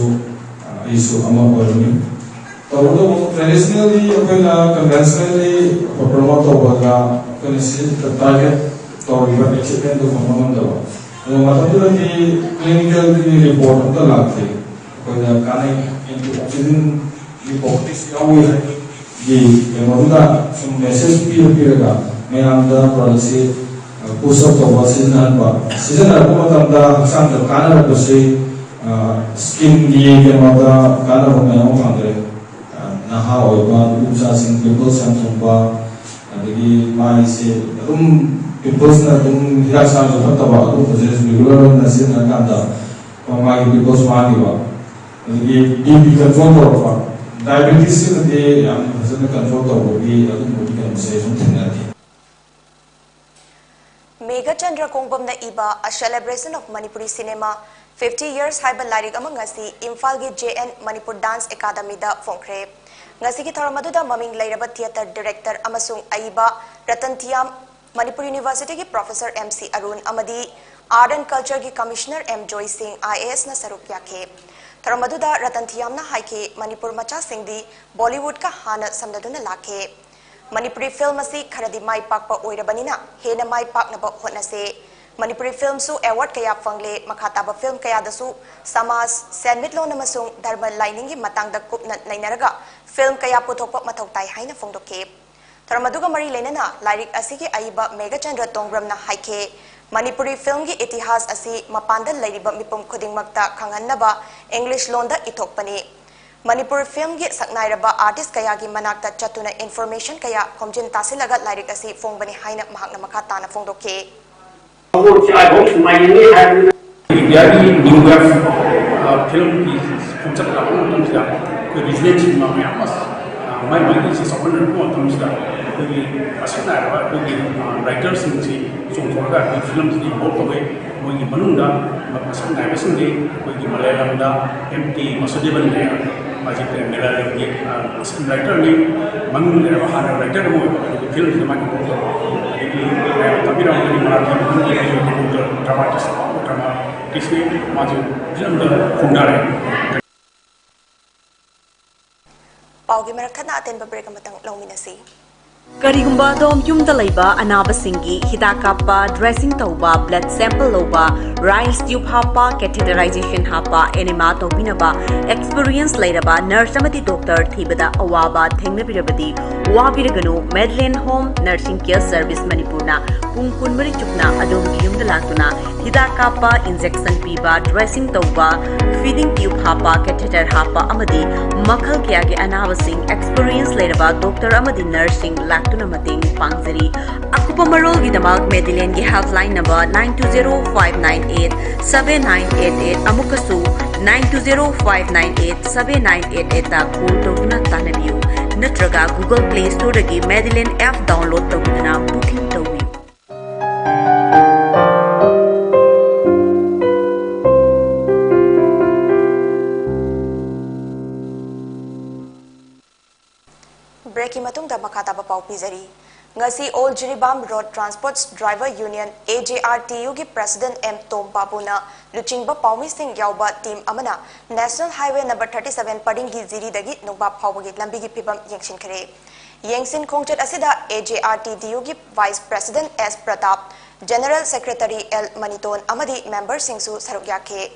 ꯑꯩꯁꯨ ꯑꯃ ꯑꯣꯏꯔꯝꯃꯤ꯫ ꯇꯧꯕꯇꯕꯨ ꯇ꯭ꯔꯦꯗꯤꯁꯅꯦꯜꯂꯤ ꯑꯩꯈꯣꯏꯅ ꯀꯟꯚꯦꯟꯁꯅꯦꯜꯂꯤ ꯄ꯭ꯔꯣꯃꯣꯠ ꯇꯧꯕꯗ ꯑꯩꯈꯣꯏꯅ ꯁꯤꯖꯤꯟꯅ ꯇꯥꯔꯒꯦꯠ ꯇꯧꯔꯤꯕ ꯑꯦꯆꯤꯞꯃꯦꯟꯗꯨ ꯐꯪꯕ ꯉꯝꯗꯕ꯫ ꯑꯗꯣ ꯃꯇꯝꯗꯨꯗꯗꯤ ꯀ꯭ꯂꯤꯅꯤꯀꯦꯜꯒꯤ ꯔꯤꯄꯣꯔꯠ ꯑꯝꯇ ꯂꯥꯛꯇꯦ꯫ ꯑꯩꯈꯣꯏꯗ ꯀꯥꯟꯅꯩ, ꯑꯦꯟꯇꯤ ꯑꯣꯛꯁꯤꯗꯦꯟꯒꯤ ꯄ꯭ꯔꯣꯄꯔꯇꯤꯁ ꯌꯥꯎꯏ ꯍꯥꯏꯕꯒꯤ ꯀꯩꯅꯣꯗꯨꯗ ꯁꯨꯝ ꯃꯦꯁꯦꯖ ꯄꯤꯔ ꯄꯤꯔꯒ ꯃꯌꯥꯝꯗ ꯄ꯭ꯔꯗꯛꯁꯤ ꯄꯨꯁ ꯑꯞ ꯇꯧꯕ, ꯁꯤꯖꯤꯟꯅꯍꯟꯕ, ꯁꯤꯖꯤꯟꯅꯔꯛꯄ ꯃꯇꯝꯗ ꯍꯛꯆꯥꯡꯗ ꯀꯥꯟꯅꯔꯛꯄꯁꯤ ꯁ꯭ꯀꯤꯟꯒꯤ ꯀꯩꯅꯣꯗ ꯀꯥꯟꯅꯕ ꯃꯌꯥꯝ ꯑꯃ ꯐꯪꯈ꯭ꯔꯦ꯫ ꯅꯍꯥ ꯑꯣꯏꯕ ꯅꯨꯄꯤ ꯃꯆꯥꯁꯤꯡ ꯄꯤꯝꯄꯜꯁ ꯌꯥꯝ ꯊꯨꯡꯕ, ꯑꯗꯒꯤ ꯃꯥꯏꯁꯦ ꯑꯗꯨꯝ ꯄꯤꯝꯄꯜꯁꯅ ꯑꯗꯨꯝ ꯍꯤꯗꯥꯛ ꯆꯥꯔꯁꯨ ꯐꯠꯇꯕ, ꯑꯗꯨꯒꯨꯝꯕꯁꯦ ꯔꯤꯒꯨꯂꯔ ꯑꯣꯏꯅ ꯁꯤꯖꯤꯟꯅꯔꯀꯥꯟꯗ ꯃꯥꯒꯤ ꯄꯤꯝꯄꯜꯁ ꯃꯥꯡꯈꯤꯕ, ꯑꯗꯒꯤ ꯕꯤ ꯄꯤ ꯀꯟꯇ꯭ꯔꯣꯜ ꯇꯧꯔꯛꯄ, ꯗꯥꯏꯕꯦꯇꯤꯁꯁꯤꯃꯗꯤ ꯌꯥꯝ ꯐꯖꯅ ꯀꯟꯇ꯭ꯔꯣꯜ ꯇꯧꯕꯒꯤ ꯑꯗꯨꯒꯨꯝꯕꯒꯤ ꯀꯩꯅꯣꯁꯦ ꯁꯨꯝ ꯊꯦꯡꯅꯔꯛꯈꯤ꯫ ꯃꯦꯘꯆꯟꯗ꯭ꯔ ꯀꯣꯡꯕꯝꯅ ꯏꯕ A Celebration of Manipuri Cinema, Fifty Years ꯍꯥꯏꯕ ꯂꯥꯏꯔꯤꯛ ꯑꯃ ꯉꯁꯤ ꯏꯝꯐꯥꯜꯒꯤ ꯖꯦ ꯑꯦꯟ ꯃꯅꯤꯄꯨꯔ ꯗꯥꯟꯁ ꯑꯦꯀꯥꯗꯃꯤꯗ ꯐꯣꯡꯈ꯭ꯔꯦ꯫ ꯉꯁꯤꯒꯤ ꯊꯧꯔꯝ ꯑꯗꯨꯗ ꯃꯃꯤꯡ ꯂꯩꯔꯕ ꯊꯤꯌꯦꯇꯔ ꯗꯤꯔꯦꯛꯇꯔ ꯑꯃꯁꯨꯡ ꯑꯏꯕ ꯔꯇꯟ ꯊꯤꯌꯥꯝ, ꯃꯅꯤꯄꯨꯔ ꯌꯨꯅꯤꯚꯔꯁꯤꯇꯤꯒꯤ ꯄ꯭ꯔꯣꯐꯦꯁꯔ ꯑꯦꯝ ꯁꯤ ꯑꯔꯨꯟ ꯑꯃꯗꯤ ꯑꯥꯔꯠ ꯑꯦꯟ ꯀꯜꯆꯔꯒꯤ ꯀꯃꯤꯁꯅꯔ ꯑꯦꯝ ꯖꯣꯏ ꯁꯤꯡ ꯑꯥꯏ ꯑꯦ ꯑꯦꯁꯅ ꯁꯔꯨꯛ ꯌꯥꯈꯤ꯫ ꯊꯧꯔꯝ ꯑꯗꯨꯗ ꯔꯇꯟ ꯊꯤꯌꯥꯝꯅ ꯍꯥꯏꯈꯤ, ꯃꯅꯤꯄꯨꯔ ꯃꯆꯥꯁꯤꯡꯗꯤ ꯕꯣꯂꯤꯋꯨꯗꯀ ꯍꯥꯟꯅ ꯁꯝꯅꯗꯨꯅ ꯂꯥꯛꯈꯤ꯫ ꯃꯅꯤꯄꯨꯔꯤ ꯐꯤꯜꯝ ꯑꯁꯤ ꯈꯔꯗꯤ ꯃꯥꯏ ꯄꯥꯛꯄ ꯑꯣꯏꯔꯕꯅꯤꯅ ꯍꯦꯟꯅ ꯃꯥꯏ ꯄꯥꯛꯅꯕ ꯍꯣꯠꯅꯁꯦ꯫ ꯃꯅꯤꯄꯨꯔꯤ ꯐꯤꯜꯝꯁꯨ ꯑꯦꯋꯥꯔꯗ ꯀꯌꯥ ꯐꯪꯂꯦ, ꯃꯈꯥ ꯇꯥꯕ ꯐꯤꯜꯝ ꯀꯌꯥꯗꯁꯨ ꯁꯃꯥꯖ, ꯁꯦꯟꯃꯤꯠꯂꯣꯟ ꯑꯃꯁꯨꯡ ꯙꯔꯃ ꯂꯥꯏꯅꯤꯡꯒꯤ ꯃꯇꯥꯡꯗ ꯀꯨꯞꯅ ꯅꯩꯅꯔꯒ ꯐꯤꯜꯝ ꯀꯌꯥ ꯄꯨꯊꯣꯛꯄ ꯃꯊꯧ ꯇꯥꯏ ꯍꯥꯏꯅ ꯐꯣꯡꯗꯣꯛꯈꯤ꯫ ꯊꯧꯔꯝ ꯑꯗꯨꯒ ꯃꯔꯤ ꯂꯩꯅꯅ ꯂꯥꯏꯔꯤꯛ ꯑꯁꯤꯒꯤ ꯑꯏꯕ ꯃꯦꯘꯆꯟꯗ꯭ꯔ ꯇꯣꯡꯕ꯭ꯔꯝꯅ ꯍꯥꯏꯈꯤ, ꯃꯅꯤꯄꯨꯔꯤ ꯐꯤꯜꯝꯒꯤ ꯏꯇꯤꯍꯥꯁ ꯑꯁꯤ ꯃꯄꯥꯟꯗ ꯂꯩꯔꯤꯕ ꯃꯤꯄꯨꯝ ꯈꯨꯗꯤꯡꯃꯛꯇ ꯈꯪꯍꯟꯅꯕ ꯏꯪꯂꯤꯁ ꯂꯣꯟꯗ ꯏꯊꯣꯛꯄꯅꯤ꯫ ꯃꯅꯤꯄꯨꯔ ꯐꯤꯜꯝꯒꯤ ꯁꯛꯅꯥꯏꯔꯕ ꯑꯥꯔꯇꯤꯁ ꯀꯌꯥꯒꯤ ꯃꯅꯥꯛꯇ ꯆꯠꯇꯨꯅ ꯏꯟꯐꯣꯔꯃꯦꯁꯟ ꯀꯌꯥ ꯈꯣꯝꯖꯤꯟ ꯇꯥꯁꯤꯜꯂꯒ ꯂꯥꯏꯔꯤꯛ ꯑꯁꯤ ꯐꯣꯡꯕꯅꯤ ꯍꯥꯏꯅ ꯃꯍꯥꯛꯅ ꯃꯈꯥ ꯇꯥꯅ ꯐꯣꯡꯗꯣꯛꯈꯤ꯫ ꯈꯣꯡꯊꯣꯛꯁꯤ ꯍꯥꯏꯕ ꯁꯨꯃꯥꯏꯅꯅꯤ ꯍꯥꯏꯕꯅꯤꯅ꯫ ꯏꯟꯗꯤꯌꯥꯒꯤ ꯅ꯭ꯌꯨ ꯋꯦꯕ, ꯑ, ꯐꯤꯂꯝꯒꯤ ꯈꯣꯡꯆꯠ ꯂꯥꯛꯄ ꯃꯇꯝꯁꯤꯗ ꯑꯩꯈꯣꯏ ꯔꯤꯖꯅꯦꯜꯁꯤꯡ ꯃꯌꯥꯝ ꯑꯃ, ꯑ, ꯃꯥꯏ ꯃꯥꯏꯒꯤ ꯁꯤ ꯆꯥꯎꯈꯠꯅꯔꯛꯄ ꯃꯇꯝꯁꯤꯗ ꯑꯩꯈꯣꯏꯒꯤ ꯃꯁꯛ ꯅꯥꯏꯔꯕ ꯑꯩꯈꯣꯏꯒꯤ, ꯑ, ꯔꯥꯏꯇꯔꯁꯤꯡꯁꯤ ꯆꯣꯡꯊꯣꯛꯑꯒ ꯑꯩꯈꯣꯏ ꯐꯤꯂꯝꯁꯤꯗ ꯏꯟꯚꯣꯜꯕ ꯇꯧꯋꯦ꯫ ꯃꯣꯏꯒꯤ ꯃꯅꯨꯡꯗ ꯃꯁꯛ ꯅꯥꯏꯕꯁꯤꯡꯗꯤ ꯑꯩꯈꯣꯏꯒꯤ ꯃꯂꯌꯥꯂꯝꯗ ꯑꯦꯝ ꯇꯤ ꯋꯥꯁꯨꯗꯦꯕꯟ ꯂꯩꯔꯦ꯫ ꯃꯥꯁꯤ ꯃꯂꯌꯥꯂꯝꯒꯤ, ꯑ, ꯁ꯭ꯀ꯭ꯔꯤꯟ ꯔꯥꯏꯇꯔꯅꯤ꯫ ꯃꯃꯤꯡ ꯂꯩꯔꯕ ꯍꯥꯟꯅ ꯔꯥꯏꯇꯔ ꯑꯃ ꯑꯣꯏꯕ, ꯑꯗꯨꯒ ꯐꯤꯂꯝꯁꯤꯗ ꯃꯥꯒꯤ ꯔꯣꯜ ꯇꯧꯕ꯫ ꯑꯗꯒꯤ ꯃꯌꯥꯝ ꯇꯥꯕꯤꯔꯝꯒꯅꯤ, ꯃꯔꯥꯊꯤ ꯃꯅꯨꯡꯒꯤ ꯗ꯭ꯔꯃꯥꯇꯤꯁ, ꯗ꯭ꯔꯃꯥꯇꯤꯁꯅꯤ꯫ ꯃꯥꯁꯨ ꯐꯤꯂꯝꯗ ꯈꯣꯡꯗꯥꯔꯦ꯫ ꯄꯥꯎꯒꯤ ꯃꯔꯛ ꯊꯠꯅ ꯑꯇꯦꯟꯕ ꯕ꯭ꯔꯦꯛ ꯑꯃꯇꯪ ꯂꯧꯃꯤꯟꯅꯁꯤ꯫ ꯀꯔꯤꯒꯨꯝꯕ ꯑꯗꯣꯝ ꯌꯨꯝꯗ ꯂꯩꯕ ꯑꯅꯥꯕꯁꯤꯡꯒꯤ ꯍꯤꯗꯥꯛ ꯀꯥꯞꯄ, ꯗ꯭ꯔꯦꯁꯤꯡ ꯇꯧꯕ, ꯕ꯭ꯂꯗ ꯁꯦꯝꯄꯜ ꯂꯧꯕ, ꯔꯥꯏꯁ ꯇ꯭ꯌꯨꯕ ꯍꯥꯞꯄ, ꯀꯦꯊꯦꯇꯔꯥꯏꯖꯦꯁꯟ ꯍꯥꯞꯄ, ꯑꯦꯅꯦꯃꯥ ꯇꯧꯕꯤꯅꯕ ꯑꯦꯛꯁꯄꯤꯔꯤꯌꯦꯟꯁ ꯂꯩꯔꯕ ꯅꯔꯁ ꯑꯃꯗꯤ ꯗꯣꯛꯇꯔ ꯊꯤꯕꯗ ꯑꯋꯥꯕ ꯊꯦꯡꯅꯕꯤꯔꯕꯗꯤ, ꯋꯥꯕꯤꯔꯒꯅꯨ꯫ ꯃꯦꯗꯂꯦꯟ ꯍꯣꯝ ꯅꯔꯁꯤꯡ ꯀꯦꯌꯔ ꯁꯔꯚꯤꯁ ꯃꯅꯤꯄꯨꯔꯅ ꯄꯨꯡ ꯀꯨꯟꯃꯔꯤ ꯆꯨꯞꯅ ꯑꯗꯣꯝꯒꯤ ꯌꯨꯝꯗ ꯂꯥꯛꯇꯨꯅ ꯍꯤꯗꯥꯛ ꯀꯥꯞꯄ, ꯏꯟꯖꯦꯛꯁꯟ ꯄꯤꯕ, ꯗ꯭ꯔꯦꯁꯤꯡ ꯇꯧꯕ, ꯐꯤꯗꯤꯡ ꯇ꯭ꯌꯨꯕ ꯍꯥꯞꯄ, ꯀꯦꯊꯦꯇꯔ ꯍꯥꯞꯄ ꯑꯃꯗꯤ ꯃꯈꯜ ꯀꯌꯥꯒꯤ ꯑꯅꯥꯕꯁꯤꯡ ꯑꯦꯛꯁꯄꯤꯔꯤꯌꯦꯟꯁ ꯂꯩꯔꯕ ꯗꯣꯛꯇꯔ ꯑꯃꯗꯤ ꯅꯔꯁꯁꯤꯡ ꯂꯥꯛꯇꯨꯅ ꯃꯇꯦꯡ ꯄꯥꯡꯖꯔꯤ꯫ ꯑꯀꯨꯞꯄ ꯃꯔꯣꯜꯒꯤꯗꯃꯛ ꯃꯦꯗꯤꯂꯦꯟꯒꯤ helpline number nine two zero five nine eight seven nine eight eight, ꯑꯃꯨꯛꯀꯁꯨ nine two zero five nine eight seven nine eight eight ꯇ ꯀꯣꯜ ꯇꯧꯗꯨꯅ ꯇꯥꯟꯅꯕꯤꯌꯨ, ꯅꯠꯇ꯭ꯔꯒ Google Play Store ꯗꯒꯤ ꯃꯦꯗꯤꯂꯦꯟ ꯑꯦꯞ ꯗꯥꯎꯟꯂꯣꯗ ꯇꯧꯕꯤꯗꯨꯅ ꯕꯨꯀꯤꯡ ꯇꯧꯕꯤꯌꯨ꯫ ꯕ꯭ꯔꯦꯛꯀꯤ ꯃꯇꯨꯡꯗ ꯃꯈꯥ ꯇꯥꯕ ꯄꯥꯎ ꯄꯤꯖꯔꯤ꯫ ꯉꯁꯤ Old Jiribam Road Transport Driver Union, A J R T U ꯒꯤ President M ꯇꯣꯝ ꯕꯥꯕꯨꯅ ꯂꯨꯆꯤꯡꯕ ꯄꯥꯎꯃꯤꯁꯤꯡ ꯌꯥꯎꯕ team ꯑꯃꯅ National Highway number thirty seven ꯄꯔꯤꯡꯒꯤ ꯖꯤꯔꯤꯗꯒꯤ ꯅꯨꯡꯕꯥꯞ ꯐꯥꯎꯕꯒꯤ ꯂꯝꯕꯤꯒꯤ ꯐꯤꯕꯝ ꯌꯦꯡꯁꯤꯟꯈ꯭ꯔꯦ꯫ ꯌꯦꯡꯁꯤꯟ ꯈꯣꯡꯆꯠ ꯑꯁꯤꯗ A J R T D U ꯒꯤ Vice President S Pratap, General Secretary L ꯃꯅꯤꯇꯣꯟ ꯑꯃꯗꯤ memberꯁꯤꯡꯁꯨ ꯁꯔꯨꯛ ꯌꯥꯈꯤ꯫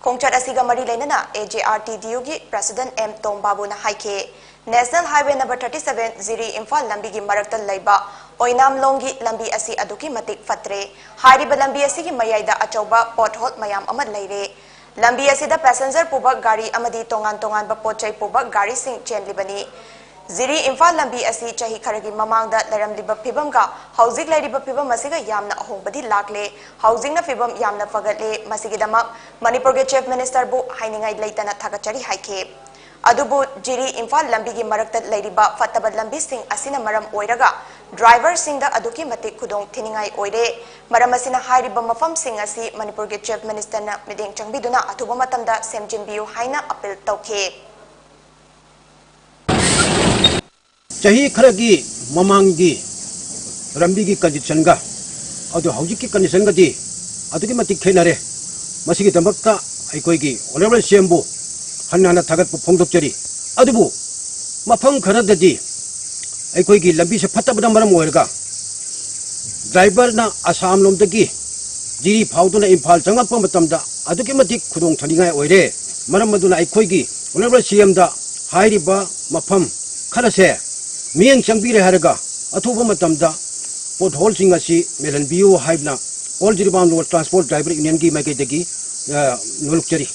ꯈꯣꯡꯆꯠ ꯑꯁꯤꯒ ꯃꯔꯤ ꯂꯩꯅꯅ A J R T D U ꯒꯤ President M ꯇꯣꯝ ꯕꯥꯕꯨꯅ ꯍꯥꯏꯈꯤ, National Highway number thirty seven ꯖꯤꯔꯤ ꯏꯝꯐꯥꯜ ꯂꯝꯕꯤꯒꯤ ꯃꯔꯛꯇ ꯂꯩꯕ ꯑꯣꯏꯅꯥꯝꯂꯣꯡꯒꯤ ꯂꯝꯕꯤ ꯑꯁꯤ ꯑꯗꯨꯛꯀꯤ ꯃꯇꯤꯛ ꯐꯠꯇ꯭ꯔꯦ꯫ ꯍꯥꯏꯔꯤꯕ ꯂꯝꯕꯤ ꯑꯁꯤꯒꯤ ꯃꯌꯥꯏꯗ ꯑꯆꯧꯕ pothole ꯃꯌꯥꯝ ꯑꯃ ꯂꯩꯔꯦ꯫ ꯂꯝꯕꯤ ꯑꯁꯤꯗ passenger ꯄꯨꯕ ꯒꯥꯔꯤ ꯑꯃꯗꯤ ꯇꯣꯉꯥꯟ ꯇꯣꯉꯥꯟꯕ ꯄꯣꯠ ꯆꯩ ꯄꯨꯕ ꯒꯥꯔꯤꯁꯤꯡ ꯆꯦꯟꯂꯤꯕꯅꯤ꯫ ꯖꯤꯔꯤ ꯏꯝꯐꯥꯜ ꯂꯝꯕꯤ ꯑꯁꯤ ꯆꯍꯤ ꯈꯔꯒꯤ ꯃꯃꯥꯡꯗ ꯂꯩꯔꯝꯂꯤꯕ ꯐꯤꯕꯝꯒ ꯍꯧꯖꯤꯛ ꯂꯩꯔꯤꯕ ꯐꯤꯕꯝ ꯑꯁꯤꯒ ꯌꯥꯝꯅ ꯑꯍꯣꯡꯕꯗꯤ ꯂꯥꯛꯂꯦ꯫ ꯍꯧꯖꯤꯛꯅ ꯐꯤꯕꯝ ꯌꯥꯝꯅ ꯐꯒꯠꯂꯦ꯫ ꯃꯁꯤꯒꯤꯗꯃꯛ ꯃꯅꯤꯄꯨꯔꯒꯤ Chief Ministerꯕꯨ ꯍꯥꯏꯅꯤꯡꯉꯥꯏ ꯂꯩꯇꯅ ꯊꯥꯒꯠꯆꯔꯤ ꯍꯥꯏꯈꯤ꯫ ꯑꯗꯨꯕꯨ ꯖꯤꯔꯤ ꯏꯝꯐꯥꯜ ꯂꯝꯕꯤꯒꯤ ꯃꯔꯛꯇ ꯂꯩꯔꯤꯕ ꯐꯠꯇꯕ ꯂꯝꯕꯤꯁꯤꯡ ꯑꯁꯤꯅ ꯃꯔꯝ ꯑꯣꯏꯔꯒ driverꯁꯤꯡꯗ ꯑꯗꯨꯛꯀꯤ ꯃꯇꯤꯛ ꯈꯨꯗꯣꯡ ꯊꯤꯅꯤꯡꯉꯥꯏ ꯑꯣꯏꯔꯦ꯫ ꯃꯔꯝ ꯑꯁꯤꯅ ꯍꯥꯏꯔꯤꯕ ꯃꯐꯝꯁꯤꯡ ꯑꯁꯤ ꯃꯅꯤꯄꯨꯔꯒꯤ Chief Ministerꯅ ꯃꯤꯠꯌꯦꯡ ꯆꯪꯕꯤꯗꯨꯅ ꯑꯊꯨꯕ ꯃꯇꯝꯗ ꯁꯦꯝꯖꯤꯟꯕꯤꯌꯨ ꯍꯥꯏꯅ appeal ꯇꯧꯈꯤ꯫ ꯆꯍꯤ ꯈꯔꯒꯤ ꯃꯃꯥꯡꯒꯤ ꯂꯝꯕꯤꯒꯤ conditionꯒ ꯑꯗꯨ ꯍꯧꯖꯤꯛꯀꯤ conditionꯒꯗꯤ ꯑꯗꯨꯛꯀꯤ ꯃꯇꯤꯛ ꯈꯦꯠꯅꯔꯦ꯫ ꯃꯁꯤꯒꯤꯗꯃꯛꯇ ꯑꯩꯈꯣꯏꯒꯤ Honourable CMꯕꯨ ꯍꯟꯅ ꯍꯟꯅ ꯊꯥꯒꯠꯄ ꯐꯣꯡꯗꯣꯛꯆꯔꯤ꯫ ꯑꯗꯨꯕꯨ ꯃꯐꯝ ꯈꯔꯗꯗꯤ ꯑꯩꯈꯣꯏꯒꯤ ꯂꯝꯕꯤꯁꯦ ꯐꯠꯇꯕꯅ ꯃꯔꯝ ꯑꯣꯏꯔꯒ driverꯅ ꯑꯁꯥꯝꯂꯣꯝꯗꯒꯤ ꯖꯤꯔꯤ ꯐꯥꯎꯗꯨꯅ ꯏꯝꯐꯥꯜ ꯆꯪꯂꯛꯄ ꯃꯇꯝꯗ ꯑꯗꯨꯛꯀꯤ ꯃꯇꯤꯛ ꯈꯨꯗꯣꯡ ꯊꯤꯅꯤꯡꯉꯥꯏ ꯑꯣꯏꯔꯦ꯫ ꯃꯔꯝ ꯑꯗꯨꯅ ꯑꯩꯈꯣꯏꯒꯤ Honourable CMꯗ ꯍꯥꯏꯔꯤꯕ ꯃꯐꯝ ꯈꯔꯁꯦ ꯃꯤꯠꯌꯦꯡ ꯆꯪꯕꯤꯔꯦ ꯍꯥꯏꯔꯒ ꯑꯊꯨꯕ ꯃꯇꯝꯗ potholeꯁꯤꯡ ꯑꯁꯤ ꯃꯦꯜꯍꯟꯕꯤꯌꯨ ꯍꯥꯏꯗꯅ All Jiribam Road Transport Driver Unionꯒꯤ ꯃꯥꯏꯀꯩꯗꯒꯤ, ꯑ, ꯅꯣꯜꯂꯨꯛꯆꯔꯤ꯫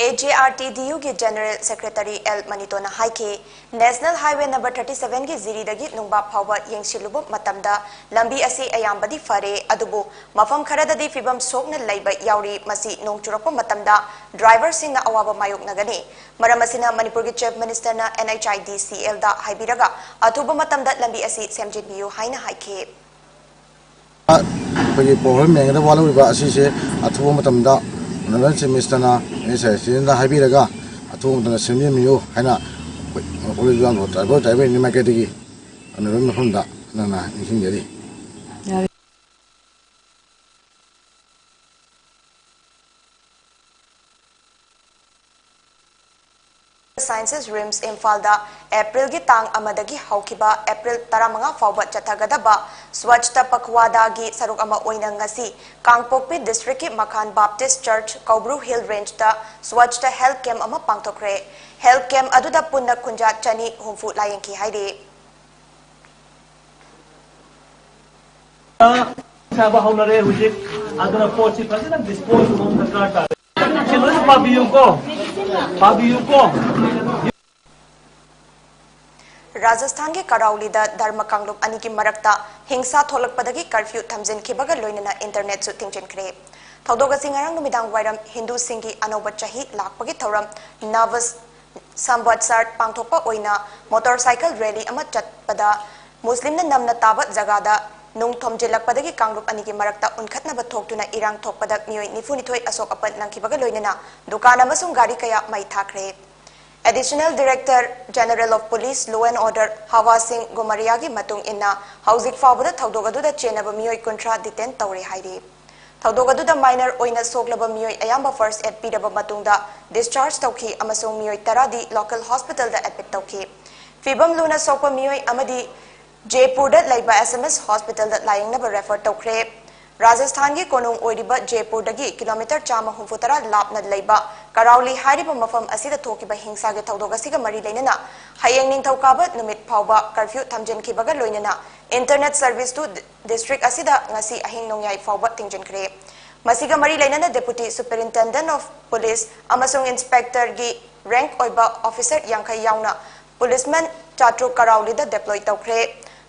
AJRTDUꯒꯤ General Secretary L ꯃꯅꯤꯇꯣꯟꯅ ꯍꯥꯏꯈꯤ, National Highway number thirty sevenꯒꯤ ꯖꯤꯔꯤꯗꯒꯤ ꯅꯨꯡꯕꯥꯞ ꯐꯥꯎꯕ ꯌꯦꯡꯁꯤꯜꯂꯨꯕ ꯃꯇꯝꯗ ꯂꯝꯕꯤ ꯑꯁꯤ ꯑꯌꯥꯝꯕꯗꯤ ꯐꯔꯦ, ꯑꯗꯨꯕꯨ ꯃꯐꯝ ꯈꯔꯗꯗꯤ ꯐꯤꯕꯝ ꯁꯣꯛꯅ ꯂꯩꯕ ꯌꯥꯎꯔꯤ꯫ ꯃꯁꯤ ꯅꯣꯡ ꯆꯨꯔꯛꯄ ꯃꯇꯝꯗ driverꯁꯤꯡꯅ ꯑꯋꯥꯕ ꯃꯥꯌꯣꯛꯅꯒꯅꯤ꯫ ꯃꯔꯝ ꯑꯁꯤꯅ ꯃꯅꯤꯄꯨꯔꯒꯤ Chief Ministerꯅ NHIDCLꯗ ꯍꯥꯏꯕꯤꯔꯒ ꯑꯊꯨꯕ ꯃꯇꯝꯗ ꯂꯝꯕꯤ ꯑꯁꯤ ꯁꯦꯝꯖꯤꯟꯕꯤꯌꯨ ꯍꯥꯏꯅ ꯍꯥꯏꯈꯤ꯫ ꯑꯩꯈꯣꯏꯒꯤ pothole ꯃꯦꯟꯒꯗꯕ ꯋꯥꯠꯍꯧꯔꯤꯕ ꯑꯁꯤꯁꯦ ꯑꯊꯨꯕ ꯃꯇꯝꯗ Honourable Chief Ministerꯅ NHIDCLꯗ ꯍꯥꯏꯕꯤꯔꯒ ꯑꯊꯨꯕ ꯃꯇꯝꯗ ꯁꯦꯝꯖꯤꯟꯕꯤꯌꯨ ꯍꯥꯏꯅ ꯀꯣꯂꯦꯖ ꯌꯥꯝꯅ ꯇ꯭ꯔꯥꯏꯕꯦꯜ ꯇ꯭ꯔꯥꯏꯕꯦꯜ ꯃꯥꯏꯀꯩꯗꯒꯤ ꯑꯅꯣꯏꯕ ꯃꯐꯝꯗ ꯅꯪꯅ ꯅꯤꯡꯁꯤꯡꯖꯔꯤ꯫ Sciences ꯔꯤꯝꯁ ꯏꯝꯐꯥꯜꯗ ꯑꯦꯄ꯭ꯔꯤꯜꯒꯤ ꯇꯥꯡ ꯑꯃꯗꯒꯤ ꯍꯧꯈꯤꯕ ꯑꯦꯄ꯭ꯔꯤꯜ ꯇꯔꯥꯃꯉꯥ ꯐꯥꯎꯕ ꯆꯠꯊꯒꯗꯕ ꯁ꯭ꯋꯥꯆꯇ ꯄꯈꯋꯥꯗꯥꯒꯤ ꯁꯔꯨꯛ ꯑꯃ ꯑꯣꯏꯅ ꯉꯁꯤ ꯀꯥꯡꯄꯣꯛꯄꯤ ꯗꯤꯁꯇ꯭ꯔꯤꯛꯀꯤ ꯃꯈꯥꯟ ꯕꯥꯞꯇꯤꯁ ꯆꯔꯆ ꯀꯧꯕ꯭ꯔꯨ ꯍꯤꯜ ꯔꯦꯟꯖꯇ ꯁ꯭ꯋꯥꯆꯇ ꯍꯦꯜꯊ ꯀꯦꯝꯞ ꯑꯃ ꯄꯥꯡꯊꯣꯛꯈ꯭ꯔꯦ꯫ ꯍꯦꯜꯊ ꯀꯦꯝꯞ ꯑꯗꯨꯗ ꯄꯨꯟꯅ ꯀꯨꯟꯖꯥ ꯆꯅꯤ ꯍꯨꯝꯐꯨ ꯂꯥꯌꯦꯡꯈꯤ ꯍꯥꯏꯔꯤ꯫ ꯁꯥꯕ ꯍꯧꯅꯔꯦ ꯍꯧꯖꯤꯛ꯫ ꯑꯗꯨꯅ ꯄꯣꯠꯁꯤ ꯐꯖꯅ ꯗꯤꯁꯄꯣꯖ ꯇꯧꯕ ꯑꯃ ꯗꯔꯀꯥꯔ ꯇꯥꯔꯦ꯫ ꯁꯤ ꯂꯣꯏꯅ ꯄꯥꯕꯤꯌꯨꯀꯣ, ꯄꯥꯕꯤꯌꯨꯀꯣ꯫ ꯔꯥꯖꯁꯊꯥꯟꯒꯤ ꯀꯔꯥꯎꯂꯤꯗ ꯙꯔꯃ ꯀꯥꯡꯂꯨꯞ ꯑꯅꯤꯒꯤ ꯃꯔꯛꯇ ꯍꯤꯡꯁꯥ ꯊꯣꯛꯂꯛꯄꯗꯒꯤ ꯀꯔꯐ꯭ꯌꯨ ꯊꯝꯖꯤꯟꯈꯤꯕꯒ ꯂꯣꯏꯅꯅ ꯏꯟꯇꯔꯅꯦꯠꯁꯨ ꯊꯤꯡꯖꯤꯟꯈ꯭ꯔꯦ꯫ ꯊꯧꯗꯣꯛ ꯑꯁꯤ ꯉꯔꯥꯡ ꯅꯨꯃꯤꯗꯥꯡ ꯋꯥꯏꯔꯝ ꯍꯤꯟꯗꯨꯁꯤꯡꯒꯤ ꯑꯅꯧꯕ ꯆꯍꯤ ꯂꯥꯛꯄꯒꯤ ꯊꯧꯔꯝ ꯅꯕ ꯁꯝꯕꯠꯁꯥꯔ ꯄꯥꯡꯊꯣꯛꯄ ꯑꯣꯏꯅ ꯃꯣꯇꯣꯔ ꯁꯥꯏꯀꯜ ꯔꯦꯂꯤ ꯑꯃ ꯆꯠꯄꯗ ꯃꯨꯁꯂꯤꯝꯅ ꯅꯝꯅ ꯇꯥꯕ ꯖꯒꯥꯗ ꯅꯨꯡ ꯊꯣꯝꯖꯤꯜꯂꯛꯄꯗꯒꯤ ꯀꯥꯡꯂꯨꯞ ꯑꯅꯤꯒꯤ ꯃꯔꯛꯇ ꯎꯟꯈꯠꯅꯕ ꯊꯣꯛꯇꯨꯅ ꯏꯔꯥꯡ ꯊꯣꯛꯄꯗ ꯃꯤꯑꯣꯏ ꯅꯤꯐꯨꯅꯤꯊꯣꯏ ꯑꯁꯣꯛ ꯑꯄꯟ ꯅꯪꯈꯤꯕꯒ ꯂꯣꯏꯅꯅ ꯗꯨꯀꯥꯟ ꯑꯃꯁꯨꯡ ꯒꯥꯔꯤ ꯀꯌꯥ ꯃꯩ ꯊꯥꯈ꯭ꯔꯦ꯫ Additional Director General of Police, Law and Order ꯍꯋꯥ ꯁꯤꯡ ꯒꯨꯃꯥꯔꯤꯌꯥꯒꯤ ꯃꯇꯨꯡ ꯏꯟꯅ, ꯍꯧꯖꯤꯛ ꯐꯥꯎꯕꯗ ꯊꯧꯗꯣꯛ ꯑꯗꯨꯗ ꯆꯦꯟꯅꯕ ꯃꯤꯑꯣꯏ ꯀꯨꯟꯊ꯭ꯔꯥ ꯗꯤꯇꯦꯟ ꯇꯧꯔꯦ ꯍꯥꯏꯔꯤ꯫ ꯊꯧꯗꯣꯛ ꯑꯗꯨꯗ ꯃꯥꯏꯅꯔ ꯑꯣꯏꯅ ꯁꯣꯛꯂꯕ ꯃꯤꯑꯣꯏ ꯑꯌꯥꯝꯕ ꯐꯥꯔꯁ ꯑꯦꯗ ꯄꯤꯔꯕ ꯃꯇꯨꯡꯗ ꯗꯤꯁꯆꯥꯔꯖ ꯇꯧꯈꯤ ꯑꯃꯁꯨꯡ ꯃꯤꯑꯣꯏ ꯇꯔꯥꯗꯤ ꯂꯣꯀꯦꯜ ꯍꯣꯁꯄꯤꯇꯥꯜꯗ ꯑꯦꯗꯃꯤꯠ ꯇꯧꯈꯤ꯫ ꯐꯤꯕꯝ ꯂꯨꯅ ꯁꯣꯛꯄ ꯃꯤꯑꯣꯏ ꯑꯃꯗꯤ ꯖꯦꯄꯨꯔꯗ ꯂꯩꯕ ꯑꯦꯁ ꯑꯦꯝ ꯑꯦꯁ ꯍꯣꯁꯄꯤꯇꯥꯜꯗ ꯂꯥꯌꯦꯡꯅꯕ ꯔꯦꯐꯔ ꯇꯧꯈ꯭ꯔꯦ꯫ ꯔꯥꯖꯁꯊꯥꯟꯒꯤ ꯀꯣꯅꯨꯡ ꯑꯣꯏꯔꯤꯕ ꯖꯦꯄꯨꯔꯗꯒꯤ ꯀꯤꯂꯣꯃꯤꯇꯔ ꯆꯥꯝꯃ ꯍꯨꯝꯐꯨꯇꯔꯥ ꯂꯥꯞꯅ ꯂꯩꯕ ꯀꯔꯥꯎꯂꯤ ꯍꯥꯏꯔꯤꯕ ꯃꯐꯝ ꯑꯁꯤꯗ ꯊꯣꯛꯈꯤꯕ ꯍꯤꯡꯁꯥꯒꯤ ꯊꯧꯗꯣꯛ ꯑꯁꯤꯒ ꯃꯔꯤ ꯂꯩꯅꯅ ꯍꯌꯦꯡ ꯅꯤꯡꯊꯧꯀꯥꯕ ꯅꯨꯃꯤꯠ ꯐꯥꯎꯕ ꯀꯔꯐ꯭ꯌꯨ ꯊꯝꯖꯤꯟꯈꯤꯕꯒ ꯂꯣꯏꯅꯅ ꯏꯟꯇꯔꯅꯦꯠ ꯁꯔꯚꯤꯁꯇꯨ ꯗꯤꯁꯇ꯭ꯔꯤꯛ ꯑꯁꯤꯗ ꯉꯁꯤ ꯑꯍꯤꯡ ꯅꯣꯡꯌꯥꯏ ꯐꯥꯎꯕ ꯊꯤꯡꯖꯤꯟꯈ꯭ꯔꯦ꯫ ꯃꯁꯤꯒ ꯃꯔꯤ ꯂꯩꯅꯅ Deputy Superintendent of Police ꯑꯃꯁꯨꯡ ꯏꯟꯁꯄꯦꯛꯇꯔꯒꯤ ꯔꯦꯡꯛ ꯑꯣꯏꯕ ꯑꯣꯐꯤꯁꯔ ꯌꯥꯡꯈꯩ ꯌꯥꯎꯅ ꯄꯨꯂꯤꯁꯃꯦꯟ ꯆꯥꯇ꯭ꯔꯨꯛ ꯀꯔꯥꯎꯂꯤꯗ ꯗꯦꯄ꯭ꯂꯣꯏ ꯇꯧꯈ꯭ꯔꯦ꯫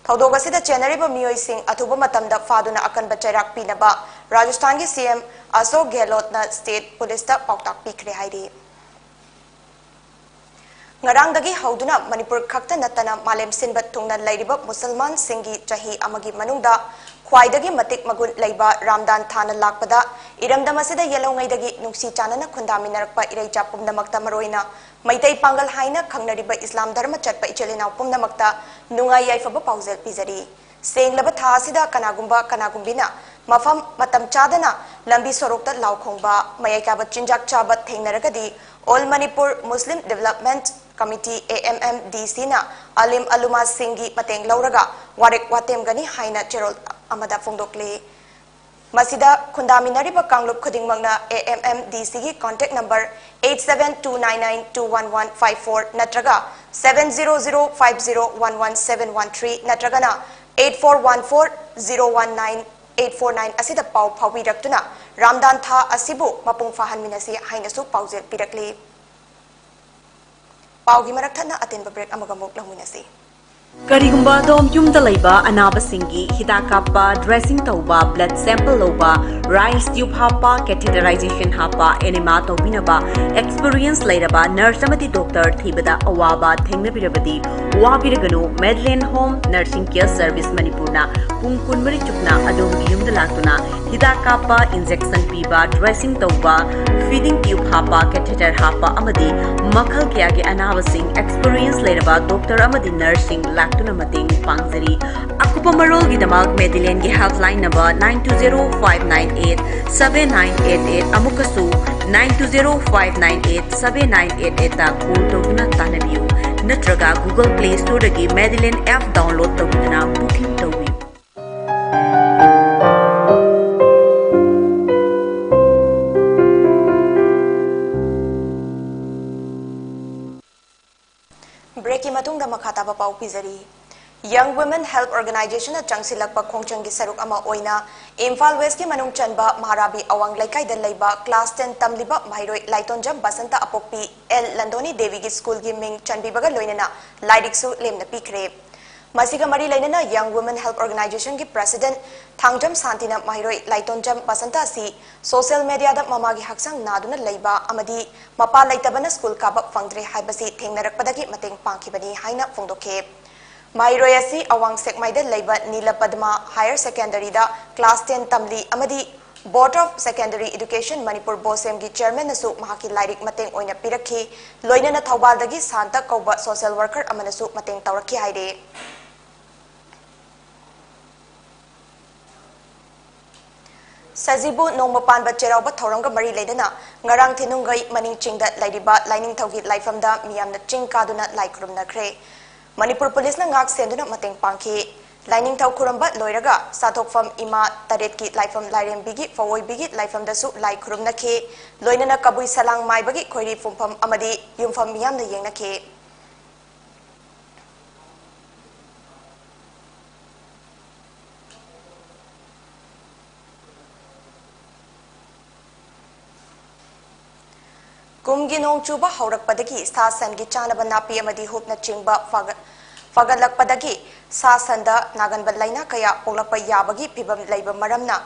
ꯊꯧꯗꯣꯛ ꯑꯁꯤꯗ ꯆꯦꯟꯅꯔꯤꯕ ꯃꯤꯑꯣꯏꯁꯤꯡ ꯑꯊꯨꯕ ꯃꯇꯝꯗ ꯐꯥꯗꯨꯅ ꯑꯀꯟꯕ ꯆꯩꯔꯥꯛ ꯄꯤꯅꯕ ꯔꯥꯖꯁꯊꯥꯟꯒꯤ ꯁꯤ ꯑꯦꯝ ꯑꯁꯣꯛ ꯒꯦꯍꯂꯣꯠꯅ ꯁ꯭ꯇꯦꯠ ꯄꯨꯂꯤꯁꯇ ꯄꯥꯎꯇꯥꯛ ꯄꯤꯈ꯭ꯔꯦ ꯍꯥꯏꯔꯤ꯫ ꯉꯔꯥꯡꯗꯒꯤ ꯍꯧꯗꯨꯅ ꯃꯅꯤꯄꯨꯔ ꯈꯛꯇ ꯅꯠꯇꯅ ꯃꯥꯂꯦꯝ ꯁꯤꯟꯕ ꯊꯨꯡꯅ ꯂꯩꯔꯤꯕ ꯃꯨꯁꯜꯃꯥꯟꯁꯤꯡꯒꯤ ꯆꯍꯤ ꯑꯃꯒꯤ ꯃꯅꯨꯡꯗ ꯈ꯭ꯋꯥꯏꯗꯒꯤ ꯃꯇꯤꯛ ꯃꯒꯨꯟ ꯂꯩꯕ ꯔꯥꯝꯗꯥꯟ ꯊꯥꯅ ꯂꯥꯛꯄꯗ ꯏꯔꯝꯗꯝ ꯑꯁꯤꯗ ꯌꯦꯜꯍꯧꯉꯩꯗꯒꯤ ꯅꯨꯡꯁꯤ ꯆꯥꯟꯅꯅ ꯈꯨꯟꯗꯥꯃꯤꯟꯅꯔꯛꯄ ꯏꯔꯩꯆꯥ ꯄꯨꯝꯅꯃꯛꯇ ꯃꯔꯨꯑꯣꯏꯅ ꯃꯩꯇꯩ ꯄꯥꯡꯒꯜ ꯍꯥꯏꯅ ꯈꯪꯅꯔꯤꯕ ꯏꯁꯂꯥꯝ ꯙꯔꯃ ꯆꯠꯄ ꯏꯆꯤꯜ ꯏꯅꯥꯎ ꯄꯨꯝꯅꯃꯛꯇ ꯅꯨꯡꯉꯥꯏ ꯌꯥꯏꯐꯕ ꯄꯥꯎꯖꯦꯜ ꯄꯤꯖꯔꯤ꯫ ꯁꯦꯡꯂꯕ ꯊꯥ ꯑꯁꯤꯗ ꯀꯅꯥꯒꯨꯝꯕ ꯀꯅꯥꯒꯨꯝꯕꯤꯅ ꯃꯐꯝ ꯃꯇꯝ ꯆꯥꯗꯅ ꯂꯝꯕꯤ ꯁꯣꯔꯣꯛꯇ ꯂꯥꯎ ꯈꯣꯡꯕ, ꯃꯌꯥꯏ ꯀꯥꯕ ꯆꯤꯟꯖꯥꯛ ꯆꯥꯕ ꯊꯦꯡꯅꯔꯒꯗꯤ All Manipur Muslim Development Committee, A M M D C, ꯅ ꯑꯂꯤꯝ ꯑꯂꯨꯃꯥꯁꯤꯡꯒꯤ ꯃꯇꯦꯡ ꯂꯧꯔꯒ ꯋꯥꯔꯦꯞ ꯋꯥꯇꯦꯝꯒꯅꯤ ꯍꯥꯏꯅ ꯆꯦꯔꯣꯜ ꯑꯃꯗ ꯐꯣꯡꯗꯣꯛꯂꯤ꯫ ꯃꯁꯤꯗ ꯈꯨꯟꯗꯥꯃꯤꯟꯅꯔꯤꯕ ꯀꯥꯡꯂꯨꯞ ꯈꯨꯗꯤꯡꯃꯛꯅ A M M D C ꯒꯤ contact number eight seven two nine nine two one one five four ꯅꯠꯇ꯭ꯔꯒ seven zero zero five zero one one seven one three ꯅꯠꯇ꯭ꯔꯒꯅ eight four one four zero one nine eight four nine ꯑꯁꯤꯗ ꯄꯥꯎ ꯐꯥꯎꯕꯤꯔꯛꯇꯨꯅ ꯔꯥꯝꯗꯥꯟ ꯊꯥ ꯑꯁꯤꯕꯨ ꯃꯄꯨꯡ ꯐꯥꯍꯟꯃꯤꯟꯅꯁꯤ ꯍꯥꯏꯅꯁꯨ ꯄꯥꯎꯖꯦꯜ ꯄꯤꯔꯛꯂꯤ꯫ ꯄꯥꯎꯒꯤ ꯃꯔꯛ ꯊꯠꯅ ꯑꯇꯦꯟꯕ break ꯑꯃꯒ ꯑꯃꯨꯛ ꯂꯧꯃꯤꯟꯅꯁꯤ꯫ ꯀꯔꯤꯒꯨꯝꯕ ꯑꯗꯣꯝ ꯌꯨꯝꯗ ꯂꯩꯕ ꯑꯅꯥꯕꯁꯤꯡꯒꯤ ꯍꯤꯗꯥꯛ ꯀꯥꯞꯄ, dressing ꯇꯧꯕ, blood sample ꯂꯧꯕ, rice tube ꯍꯥꯞꯄ, catheterization ꯍꯥꯞꯄ, enema ꯇꯧꯕꯤꯅꯕ experience ꯂꯩꯔꯕ nurse ꯑꯃꯗꯤ doctor ꯊꯤꯕꯗ ꯑꯋꯥꯕ ꯊꯦꯡꯅꯕꯤꯔꯕꯗꯤ, ꯋꯥꯕꯤꯔꯒꯅꯨ꯫ Medland Home Nursing Care Service ꯃꯅꯤꯄꯨꯔꯅ ꯄꯨꯡ ꯀꯨꯟꯃꯔꯤ ꯆꯨꯞꯅ ꯑꯗꯣꯝꯒꯤ ꯌꯨꯝꯗ ꯂꯥꯛꯇꯨꯅ ꯍꯤꯗꯥꯛ ꯀꯥꯞꯄ, injection ꯄꯤꯕ, dressing ꯇꯧꯕ, feeding tube ꯍꯥꯞꯄ, catheter ꯍꯥꯞꯄ ꯑꯃꯗꯤ ꯃꯈꯜ ꯀꯌꯥꯒꯤ ꯑꯅꯥꯕꯁꯤꯡ experience ꯂꯩꯔꯕ doctor ꯑꯃꯗꯤ nurseꯁꯤꯡ ꯂꯥꯛꯇꯨꯅ ꯃꯇꯦꯡ ꯄꯥꯡꯖꯔꯤ꯫ ꯑꯀꯨꯞꯄ ꯃꯔꯣꯜꯒꯤꯗꯃꯛ Medlandꯒꯤ helpline number nine two zero five nine eight seven nine eight eight ꯑꯃꯨꯛꯀꯁꯨ nine two zero five nine eight seven nine eight eightꯇ call ꯇꯧꯗꯨꯅ ꯇꯥꯟꯅꯕꯤꯌꯨ, ꯅꯠꯇ꯭ꯔꯒ Google Play Storeꯗꯒꯤ Medland app download ꯇꯧꯗꯨꯅ booking ꯇꯧꯕꯤꯌꯨ꯫ Breakꯀꯤ ꯃꯇꯨꯡꯗ ꯃꯈꯥ ꯇꯥꯕ ꯄꯥꯎ ꯄꯤꯖꯔꯤ꯫ Young Women Help Organizationꯅ ꯆꯪꯁꯤꯜꯂꯛꯄ ꯈꯣꯡꯖꯪꯒꯤ ꯁꯔꯨꯛ ꯑꯃ ꯑꯣꯏꯅ ꯏꯝꯐꯥꯜ Westꯀꯤ ꯃꯅꯨꯡ ꯆꯟꯕ ꯃꯍꯥꯔꯥꯕꯤ ꯑꯋꯥꯡ ꯂꯩꯀꯥꯏꯗ ꯂꯩꯕ class ten ꯇꯝꯂꯤꯕꯕ ꯃꯍꯩꯔꯣꯏ ꯂꯥꯏꯇꯣꯟꯖꯝ ꯕꯁꯟꯇ ꯑꯄꯣꯛꯄꯤ, ꯑꯦꯜ ꯂꯟꯗꯣꯅꯤ ꯗꯦꯕꯤꯒꯤ schoolꯒꯤ ꯃꯤꯡ ꯆꯟꯕꯤꯕꯒ ꯂꯣꯏꯅꯅ ꯂꯥꯏꯔꯤꯛꯁꯨ ꯂꯦꯝꯅ ꯄꯤꯈ꯭ꯔꯦ꯫ ꯃꯁꯤꯒ ꯃꯔꯤ ꯂꯩꯅꯅ Young Women Help Organizationꯒꯤ president Thangjam ꯁꯥꯟꯇꯤꯅ ꯃꯍꯩꯔꯣꯏ ꯂꯥꯏꯇꯣꯟꯖꯝ ꯕꯁꯟꯇ ꯑꯁꯤ social mediaꯗ ꯃꯃꯥꯒꯤ ꯍꯛꯆꯥꯡ ꯅꯥꯗꯨꯅ ꯂꯩꯕ ꯑꯃꯗꯤ ꯃꯄꯥ ꯂꯩꯇꯕꯅ school ꯀꯥꯕ ꯐꯪꯗ꯭ꯔꯦ ꯍꯥꯏꯕꯁꯤ ꯊꯦꯡꯅꯔꯛꯄꯗꯒꯤ ꯃꯇꯦꯡ ꯄꯥꯡꯈꯤꯕꯅꯤ ꯍꯥꯏꯅ ꯐꯣꯡꯗꯣꯛꯈꯤ꯫ ꯃꯍꯩꯔꯣꯏ ꯑꯁꯤ ꯑꯋꯥꯡ ꯁꯦꯛꯃꯥꯏꯗ ꯂꯩꯕ ꯅꯤꯂ ꯄꯗꯃ Higher Secondaryꯗ class ten ꯇꯝꯂꯤ ꯑꯃꯗꯤ Board of Secondary Education Manipur, BOSEM ꯒꯤ chairman ꯅꯁꯨ ꯃꯍꯥꯛꯀꯤ ꯂꯥꯏꯔꯤꯛ ꯃꯇꯦꯡ ꯑꯣꯏꯅ ꯄꯤꯔꯛꯈꯤ꯫ ꯂꯣꯏꯅꯅ ꯊꯧꯕꯥꯜꯗꯒꯤ ꯁꯥꯟꯇ ꯀꯧꯕ social worker ꯑꯃꯅꯁꯨ ꯃꯇꯦꯡ ꯇꯧꯔꯛꯈꯤ ꯍꯥꯏꯔꯤ꯫ ꯁꯖꯤꯕꯨ ꯅꯣꯡꯃ ꯄꯥꯟꯕ ꯆꯩꯔꯥꯎꯕ ꯊꯧꯔꯝꯒ ꯃꯔꯤ ꯂꯩꯅꯅ ꯉꯔꯥꯡ ꯊꯤꯅꯨꯡꯒꯩ ꯃꯅꯤꯡ ꯆꯤꯡꯗ ꯂꯩꯔꯤꯕ ꯂꯥꯏꯅꯤꯡꯊꯧꯒꯤ ꯂꯥꯏꯐꯝꯗ ꯃꯤꯌꯥꯝꯅ ꯆꯤꯡ ꯀꯥꯗꯨꯅ ꯂꯥꯏ ꯈꯨꯔꯨꯝꯅꯈ꯭ꯔꯦ꯫ ꯃꯅꯤꯄꯨꯔ ꯄꯨꯂꯤꯁꯅ ꯉꯥꯛ ꯁꯦꯟꯗꯨꯅ ꯃꯇꯦꯡ ꯄꯥꯡꯈꯤ꯫ ꯂꯥꯏꯅꯤꯡꯊꯧ ꯈꯨꯔꯨꯝꯕ ꯂꯣꯏꯔꯒ ꯆꯥꯊꯣꯛꯐꯝ ꯏꯃꯥ ꯇꯔꯦꯠꯀꯤ ꯂꯥꯏꯐꯝ ꯂꯥꯏꯔꯦꯝꯕꯤꯒꯤ ꯐꯋꯣꯏꯕꯤꯒꯤ ꯂꯥꯏꯐꯝꯗꯁꯨ ꯂꯥꯏ ꯈꯨꯔꯨꯝꯅꯈꯤ꯫ ꯂꯣꯏꯅꯅ ꯀꯕꯨꯏ ꯁꯂꯥꯡ ꯃꯥꯏꯕꯒꯤ ꯈꯣꯏꯔꯤ ꯄꯨꯝꯐꯝ ꯑꯃꯗꯤ ꯌꯨꯝꯐꯝ ꯃꯤꯌꯥꯝꯅ ꯌꯦꯡꯅꯈꯤ꯫ ꯀꯨꯝꯒꯤ ꯅꯣꯡ ꯆꯨꯕ ꯍꯧꯔꯛꯄꯗꯒꯤ ꯁꯥ ꯁꯟꯒꯤ ꯆꯥꯅꯕ ꯅꯥꯄꯤ ꯑꯃꯗꯤ ꯍꯨꯞꯅꯆꯤꯡꯕ ꯐꯒ-, ꯐꯒꯠꯂꯛꯄꯗꯒꯤ ꯁꯥ ꯁꯟꯗ ꯅꯥꯒꯟꯕ ꯂꯥꯏꯅꯥ ꯀꯌꯥ ꯄꯣꯛꯂꯛꯄ ꯌꯥꯕꯒꯤ ꯐꯤꯚꯝ ꯂꯩꯕ ꯃꯔꯝꯅ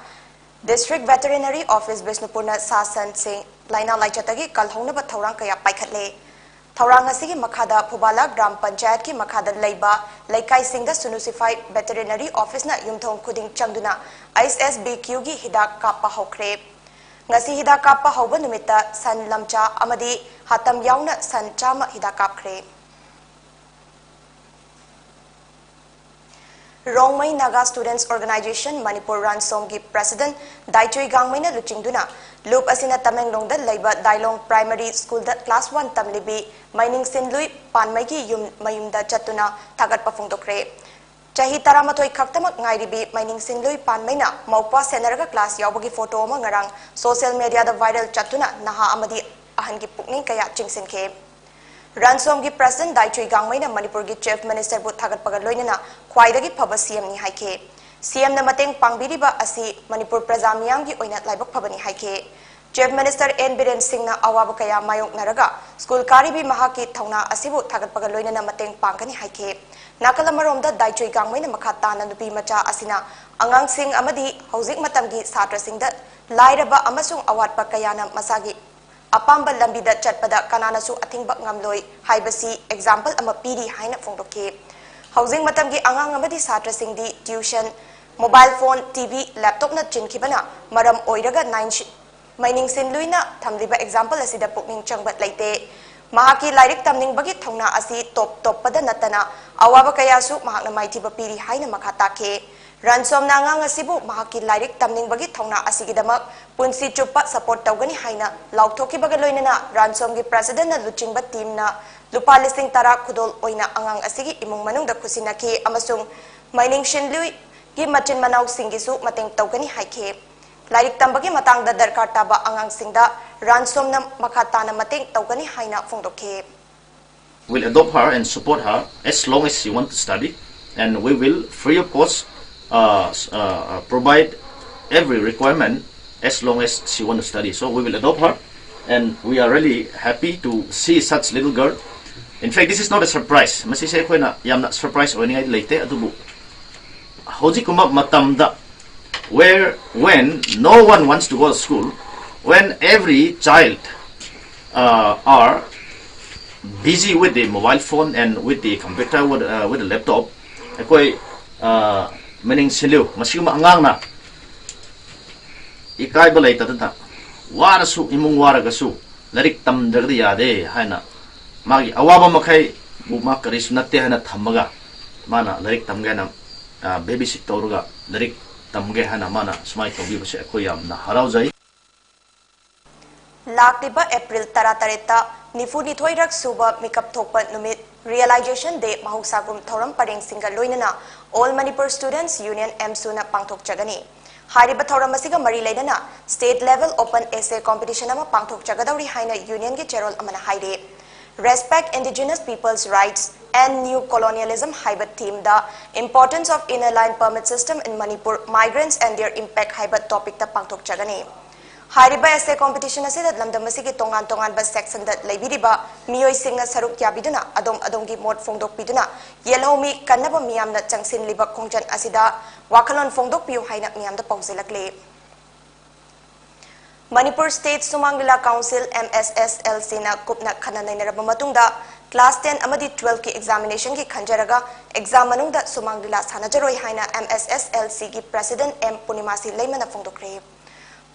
District Veterinary Office ꯕꯤꯁꯅꯨꯄꯨꯔꯅ ꯁꯥ ꯁꯟꯁꯤꯡ ꯂꯥꯏꯅꯥ ꯂꯥꯏꯆꯠꯇꯒꯤ ꯀꯜꯍꯧꯅꯕ ꯊꯧꯔꯥꯡ ꯀꯌꯥ ꯄꯥꯏꯈꯠꯂꯦ꯫ ꯊꯧꯔꯥꯡ ꯑꯁꯤꯒꯤ ꯃꯈꯥꯗ ꯐꯨꯕꯥꯂꯥ ꯒ꯭ꯔꯥꯝ ꯄꯟꯆꯥꯌꯠꯀꯤ ꯃꯈꯥꯗ ꯂꯩꯕ ꯂꯩꯀꯥꯏꯁꯤꯡꯗ ꯁꯨꯅꯨ ꯁꯤꯐꯥꯏ Veterinary Officeꯅ ꯌꯨꯝꯊꯣꯡ ꯈꯨꯗꯤꯡ ꯆꯪꯗꯨꯅ H S B Qꯒꯤ ꯍꯤꯗꯥꯛ ꯀꯥꯞꯄ ꯍꯧꯈ꯭ꯔꯦ꯫ ꯉꯁꯤ ꯍꯤꯗꯥꯛ ꯀꯥꯞꯄ ꯍꯧꯕ ꯅꯨꯃꯤꯠꯇ ꯁꯟ ꯂꯝꯆꯥ ꯑꯃꯗꯤ ꯍꯥꯇꯝ ꯌꯥꯎꯅ ꯁꯟ ꯆꯥꯝꯃ ꯍꯤꯗꯥꯛ ꯀꯥꯞꯈ꯭ꯔꯦ꯫ Rongmei Naga Students Organisation Manipur, ꯔꯥꯟꯁꯣꯝꯒꯤ president ꯗꯥꯏꯆꯨꯏ ꯒꯥꯡꯃꯩꯅ ꯂꯨꯆꯤꯡꯗꯨꯅ ꯂꯨꯞ ꯑꯁꯤꯅ ꯇꯃꯦꯡꯂꯣꯡꯗ ꯂꯩꯕ ꯗꯥꯏꯂꯣꯡ Primary Schoolꯗ class one ꯇꯝꯂꯤꯕꯤ ꯃꯩꯅꯤꯡꯁꯤꯟꯂꯨꯏ ꯄꯥꯟꯃꯩꯒꯤ ꯌꯨꯝ ꯃꯌꯨꯝꯗ ꯆꯠꯇꯨꯅ ꯊꯥꯒꯠꯄ ꯐꯣꯡꯗꯣꯛꯈ꯭ꯔꯦ꯫ ꯆꯍꯤ ꯇꯔꯥꯃꯥꯊꯣꯏ ꯈꯛꯇꯃꯛ ꯉꯥꯏꯔꯤꯕꯤ ꯃꯩꯅꯤꯡꯁꯤꯟꯂꯨꯏ ꯄꯥꯟꯃꯩꯅ ꯃꯧꯄ꯭ꯋꯥ ꯁꯦꯟꯅꯔꯒ class ꯌꯥꯎꯕꯒꯤ photo ꯑꯃ ꯉꯔꯥꯡ social mediaꯗ viral ꯆꯠꯇꯨꯅ ꯅꯍꯥ ꯑꯃꯗꯤ ꯑꯍꯟꯒꯤ ꯄꯨꯛꯅꯤꯡ ꯀꯌꯥ ꯆꯤꯡꯁꯤꯟꯈꯤ꯫ ꯔꯥꯟꯁꯣꯝꯒꯤ president ꯗꯥꯏꯆꯨꯏ ꯒꯥꯡꯃꯩꯅ ꯃꯅꯤꯄꯨꯔꯒꯤ Chief Ministerꯕꯨ ꯊꯥꯒꯠꯄꯒ ꯂꯣꯏꯅꯅ ꯈ꯭ꯋꯥꯏꯗꯒꯤ ꯐꯕ CMꯅꯤ ꯍꯥꯏꯈꯤ꯫ CMꯅ ꯃꯇꯦꯡ ꯄꯥꯡꯕꯤꯔꯤꯕ ꯑꯁꯤ ꯃꯅꯤꯄꯨꯔ ꯄ꯭ꯔꯖꯥ ꯃꯤꯌꯥꯝꯒꯤ ꯑꯣꯏꯅ ꯂꯥꯏꯕꯛ ꯐꯕꯅꯤ ꯍꯥꯏꯈꯤ꯫ Chief Minister N ꯕꯤꯔꯦꯟ ꯁꯤꯡꯅ ꯑꯋꯥꯕ ꯀꯌꯥ ꯃꯥꯌꯣꯛꯅꯔꯒ school ꯀꯥꯔꯤꯕꯤ ꯃꯍꯥꯛꯀꯤ ꯊꯧꯅꯥ ꯑꯁꯤꯕꯨ ꯊꯥꯒꯠꯄꯒ ꯂꯣꯏꯅꯅ ꯃꯇꯦꯡ ꯄꯥꯡꯒꯅꯤ ꯍꯥꯏꯈꯤ꯫ ꯅꯥꯀꯜ ꯑꯃꯔꯣꯝꯗ ꯗꯥꯏꯆꯨꯏ ꯒꯥꯡꯃꯩꯅ ꯃꯈꯥ ꯇꯥꯅ ꯅꯨꯄꯤ ꯃꯆꯥ ꯑꯁꯤꯅ ꯑꯉꯥꯡꯁꯤꯡ ꯑꯃꯗꯤ ꯍꯧꯖꯤꯛ ꯃꯇꯝꯒꯤ ꯁꯥꯇ꯭ꯔꯁꯤꯡꯗ ꯂꯥꯏꯔꯕ ꯑꯃꯁꯨꯡ ꯑꯋꯥꯠꯄ ꯀꯌꯥꯅ ꯃꯁꯥꯒꯤ ꯑꯄꯥꯝꯕ ꯂꯝꯕꯤꯗ ꯆꯠꯄꯗ ꯀꯅꯥꯅꯁꯨ ꯑꯊꯤꯡꯕ ꯉꯝꯂꯣꯏ ꯍꯥꯏꯕꯁꯤ example ꯑꯃ ꯄꯤꯔꯤ ꯍꯥꯏꯅ ꯐꯣꯡꯗꯣꯛꯈꯤ꯫ ꯍꯧꯖꯤꯛ ꯃꯇꯝꯒꯤ ꯑꯉꯥꯡ ꯑꯃꯗꯤ ꯁꯥꯇ꯭ꯔꯁꯤꯡꯗꯤ tuition, Mobile phone, T V, laptopꯅ ꯆꯤꯟꯈꯤꯕꯅ ꯃꯔꯝ ꯑꯣꯏꯔꯒ ꯅꯥꯏꯟ ꯁꯤ-, ꯃꯩꯅꯤꯡ ꯁꯤꯟꯂꯨꯏꯅ ꯊꯝꯂꯤꯕ example ꯑꯁꯤꯗ ꯄꯨꯛꯅꯤꯡ ꯆꯪꯕ ꯂꯩꯇꯦ꯫ ꯃꯍꯥꯛꯀꯤ ꯂꯥꯏꯔꯤꯛ ꯇꯝꯅꯤꯡꯕꯒꯤ ꯊꯧꯅꯥ ꯑꯁꯤ ꯇꯣꯞ ꯇꯣꯞꯄꯗ ꯅꯠꯇꯅ ꯑꯋꯥꯕ ꯀꯌꯥꯁꯨ ꯃꯍꯥꯛꯅ ꯃꯥꯏꯊꯤꯕ ꯄꯤꯔꯤ ꯍꯥꯏꯅ ꯃꯈꯥ ꯇꯥꯈꯤ꯫ ꯔꯥꯟꯁꯣꯝꯅ ꯑꯉꯥꯡ ꯑꯁꯤꯕꯨ ꯃꯍꯥꯛꯀꯤ ꯂꯥꯏꯔꯤꯛ ꯇꯝꯅꯤꯡꯕꯒꯤ ꯊꯧꯅꯥ ꯑꯁꯤꯒꯤꯗꯃꯛ ꯄꯨꯟꯁꯤ ꯆꯨꯞꯄ support ꯇꯧꯒꯅꯤ ꯍꯥꯏꯅ ꯂꯥꯎꯊꯣꯛꯈꯤꯕꯒ ꯂꯣꯏꯅꯅ ꯔꯥꯟꯁꯣꯝꯒꯤ presidentꯅ ꯂꯨꯆꯤꯡꯕ teamꯅ ꯂꯨꯄꯥ ꯂꯤꯁꯤꯡ ꯇꯔꯥ ꯈꯨꯗꯣꯜ ꯑꯣꯏꯅ ꯑꯉꯥꯡ ꯑꯁꯤꯒꯤ ꯏꯃꯨꯡ ꯃꯅꯨꯡꯗ ꯈꯨꯠꯁꯤꯟꯅꯈꯤ ꯑꯃꯁꯨꯡ ꯃꯩꯅꯤꯡ ꯁꯤꯟꯂꯨꯏꯒꯤ ꯃꯆꯤꯟ ꯃꯅꯥꯎꯁꯤꯡꯒꯤꯁꯨ ꯃꯇꯦꯡ ꯇꯧꯒꯅꯤ ꯍꯥꯏꯈꯤ꯫ ꯂꯥꯏꯔꯤꯛ ꯇꯝꯕꯒꯤ ꯃꯇꯥꯡꯗ ꯗꯔꯀꯥꯔ ꯇꯥꯕ ꯑꯉꯥꯡꯁꯤꯡꯗ ꯔꯥꯟꯁꯣꯝꯅ ꯃꯈꯥ ꯇꯥꯅ ꯃꯇꯦꯡ ꯇꯧꯒꯅꯤ ꯍꯥꯏꯅ ꯐꯣꯡꯗꯣꯛꯈꯤ꯫ We'll adopt her and support her as long as she wants to study, and we will free of cost uh, s- uh, uh, provide every requirement as long as she wants to study. So we will adopt her, and we are really happy to see such little girl. In fact, this is not a surprise. ꯃꯁꯤꯁꯦ ꯑꯩꯈꯣꯏꯅ ꯌꯥꯝꯅ surprise ꯑꯣꯏꯅꯤꯡꯉꯥꯏꯗꯤ ꯂꯩꯇꯦ, ꯑꯗꯨꯕꯨ ꯍꯧꯖꯤꯛꯀꯨꯝꯕ ꯃꯇꯝꯗ, where when no one wants to go to school, when every child uh, are busy with the mobile phone and with the computer, with, uh, with the laptop, ꯑꯩꯈꯣꯏ uh, ꯃꯩꯅꯤꯡ ꯁꯤꯟꯂꯨꯏ ꯃꯁꯤꯒꯨꯝꯕ ꯑꯉꯥꯡꯅ ꯏꯀꯥꯏꯕ ꯂꯩꯇꯗꯅ ꯋꯥꯔꯁꯨ, ꯏꯃꯨꯡ ꯋꯥꯔꯒꯁꯨ ꯂꯥꯏꯔꯤꯛ ꯇꯝꯗ꯭ꯔꯒꯗꯤ ꯌꯥꯗꯦ ꯍꯥꯏꯅ ꯃꯥꯒꯤ ꯑꯋꯥꯕ ꯃꯈꯩꯕꯨ ꯃꯥ ꯀꯔꯤꯁꯨ ꯅꯠꯇꯦ ꯍꯥꯏꯅ ꯊꯝꯃꯒ ꯃꯥꯅ ꯂꯥꯏꯔꯤꯛ ꯇꯝꯒꯦ ꯍꯥꯏꯅ baby sit ꯇꯧꯔꯒ ꯂꯥꯏꯔꯤꯛ ꯇꯝꯒꯦ ꯍꯥꯏꯅ ꯃꯥꯅ ꯁꯨꯃꯥꯏꯅ ꯇꯧꯕꯤꯕꯁꯦ ꯑꯩꯈꯣꯏ ꯌꯥꯝꯅ ꯍꯔꯥꯎꯖꯩ꯫ ꯂꯥꯛꯂꯤꯕ ꯑꯦꯄ꯭ꯔꯤꯜ ꯇꯔꯥꯇꯔꯦꯠꯇ ꯅꯤꯐꯨꯅꯤꯊꯣꯏꯔꯛ ꯁꯨꯕ ꯃꯤꯀꯞ ꯊꯣꯛꯄ ꯅꯨꯃꯤꯠ Realization Day ꯃꯍꯧꯁꯥꯒꯨꯝ ꯊꯧꯔꯝ ꯄꯔꯦꯡꯁꯤꯡꯒ ꯂꯣꯏꯅꯅ All Manipur Students Union, AMSUꯅ ꯄꯥꯡꯊꯣꯛꯆꯒꯅꯤ꯫ ꯍꯥꯏꯔꯤꯕ ꯊꯧꯔꯝ ꯑꯁꯤꯒ ꯃꯔꯤ ꯂꯩꯅꯅ state level open essay competition ꯑꯃ ꯄꯥꯡꯊꯣꯛꯆꯒꯗꯧꯔꯤ ꯍꯥꯏꯅ unionꯒꯤ ꯆꯦꯔꯣꯜ ꯑꯃꯅ ꯍꯥꯏꯔꯤ꯫ Respect Indigenous People's Rights and New Colonialism ꯍꯥꯏꯕ themeꯗ Importance of Inner Line Permit System in Manipur, Migrants and Their Impact ꯍꯥꯏꯕ topicꯇ ꯄꯥꯡꯊꯣꯛꯆꯒꯅꯤ꯫ ꯍꯥꯏꯔꯤꯕ essay competition ꯑꯁꯤꯗ ꯂꯝꯗꯝ ꯑꯁꯤꯒꯤ ꯇꯣꯉꯥꯟ ꯇꯣꯉꯥꯟꯕ sectionꯗ ꯂꯩꯕꯤꯔꯤꯕ ꯃꯤꯑꯣꯏꯁꯤꯡꯅ ꯁꯔꯨꯛ ꯌꯥꯕꯤꯗꯨꯅ ꯑꯗꯣꯝ ꯑꯗꯣꯝꯒꯤ ꯃꯣꯠ ꯐꯣꯡꯗꯣꯛꯄꯤꯗꯨꯅ ꯌꯦꯜꯍꯧꯃꯤ ꯀꯟꯅꯕ ꯃꯤꯌꯥꯝꯅ ꯆꯪꯁꯤꯜꯂꯤꯕ ꯈꯣꯡꯖꯪ ꯑꯁꯤꯗ ꯋꯥꯈꯜꯂꯣꯟ ꯐꯣꯡꯗꯣꯛꯄꯤꯌꯨ ꯍꯥꯏꯅ ꯃꯤꯌꯥꯝꯗ ꯄꯥꯎꯖꯦꯜꯂꯛꯂꯤ꯫ ꯃꯅꯤꯄꯨꯔ State ꯁꯨꯃꯥꯡ ꯂꯤꯂꯥ Council, MSSLCꯅ ꯀꯨꯞꯅ ꯈꯟꯅ ꯅꯩꯅꯔꯕ ꯃꯇꯨꯡꯗ Class ten ꯑꯃꯗꯤ twelve ꯀꯤ examination ꯒꯤ ꯈꯟꯖꯔꯒ exam ꯃꯅꯨꯡꯗ ꯁꯨꯃꯥꯡ ꯂꯤꯂꯥ ꯁꯥꯟꯅꯖꯔꯣꯏ ꯍꯥꯏꯅ M S S L C ꯒꯤ President M ꯄꯨꯔꯅꯤꯃꯥꯁꯤ ꯂꯩꯃꯅ ꯐꯣꯡꯗꯣꯛꯈ꯭ꯔꯦ꯫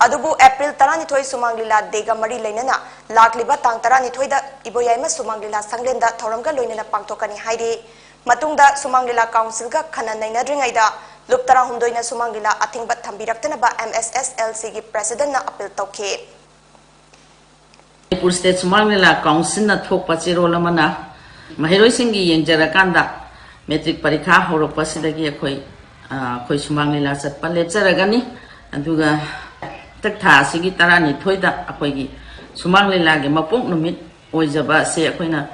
ꯑꯗꯨꯕꯨ April ꯇꯔꯥꯅꯤꯊꯣꯏ ꯁꯨꯃꯥꯡ ꯂꯤꯂꯥ day ꯒ ꯃꯔꯤ ꯂꯩꯅꯅ ꯂꯥꯛꯂꯤꯕ ꯇꯥꯡ ꯇꯔꯥꯅꯤꯊꯣꯏꯗ ꯏꯕꯣꯌꯥꯏꯃ ꯁꯨꯃꯥꯡ ꯂꯤꯂꯥ ꯁꯪꯂꯦꯟꯗ ꯊꯧꯔꯝꯒ ꯂꯣꯏꯅꯅ ꯄꯥꯡꯊꯣꯛꯀꯅꯤ ꯍꯥꯏꯔꯤ꯫ ꯃꯇꯨꯡꯗ ꯁꯨꯃꯥꯡ ꯂꯤꯂꯥ council ꯒ ꯈꯟꯅ ꯅꯩꯅꯗ꯭ꯔꯤꯉꯩꯗ ꯂꯨꯞ ꯇꯔꯥꯍꯨꯝꯗꯣꯏꯅ ꯁꯨꯃꯥꯡ ꯂꯤꯂꯥ ꯑꯊꯤꯡꯕ ꯊꯝꯕꯤꯔꯛꯇꯅꯕ M S S L C ꯒꯤ President ꯅ appeal ꯇꯧꯈꯤ꯫ ꯃꯅꯤꯄꯨꯔ State ꯁꯨꯃꯥꯡ ꯂꯤꯂꯥ council ꯅ ꯊꯣꯛꯄ ꯆꯦꯔꯣꯜ ꯑꯃꯅ ꯃꯍꯩꯔꯣꯏꯁꯤꯡꯒꯤ ꯌꯦꯡꯖꯔꯀꯥꯟꯗ matric ꯄꯔꯤꯈꯥ ꯍꯧꯔꯛꯄꯁꯤꯗꯒꯤ ꯑꯩꯈꯣꯏ, ꯑ, ꯑꯩꯈꯣꯏ ꯁꯨꯃꯥꯡ ꯂꯤꯂꯥ ꯆꯠꯄ ꯂꯦꯞꯆꯔꯒꯅꯤ꯫ ꯑꯗꯨꯒ ꯍꯟꯗꯛ ꯊꯥ ꯑꯁꯤꯒꯤ ꯇꯔꯥꯅꯤꯊꯣꯏꯗ ꯑꯩꯈꯣꯏꯒꯤ ꯁꯨꯃꯥꯡ ꯂꯤꯂꯥꯒꯤ ꯃꯄꯣꯛ ꯅꯨꯃꯤꯠ ꯑꯣꯏꯖꯕ ꯑꯁꯤ ꯑꯩꯈꯣꯏꯅ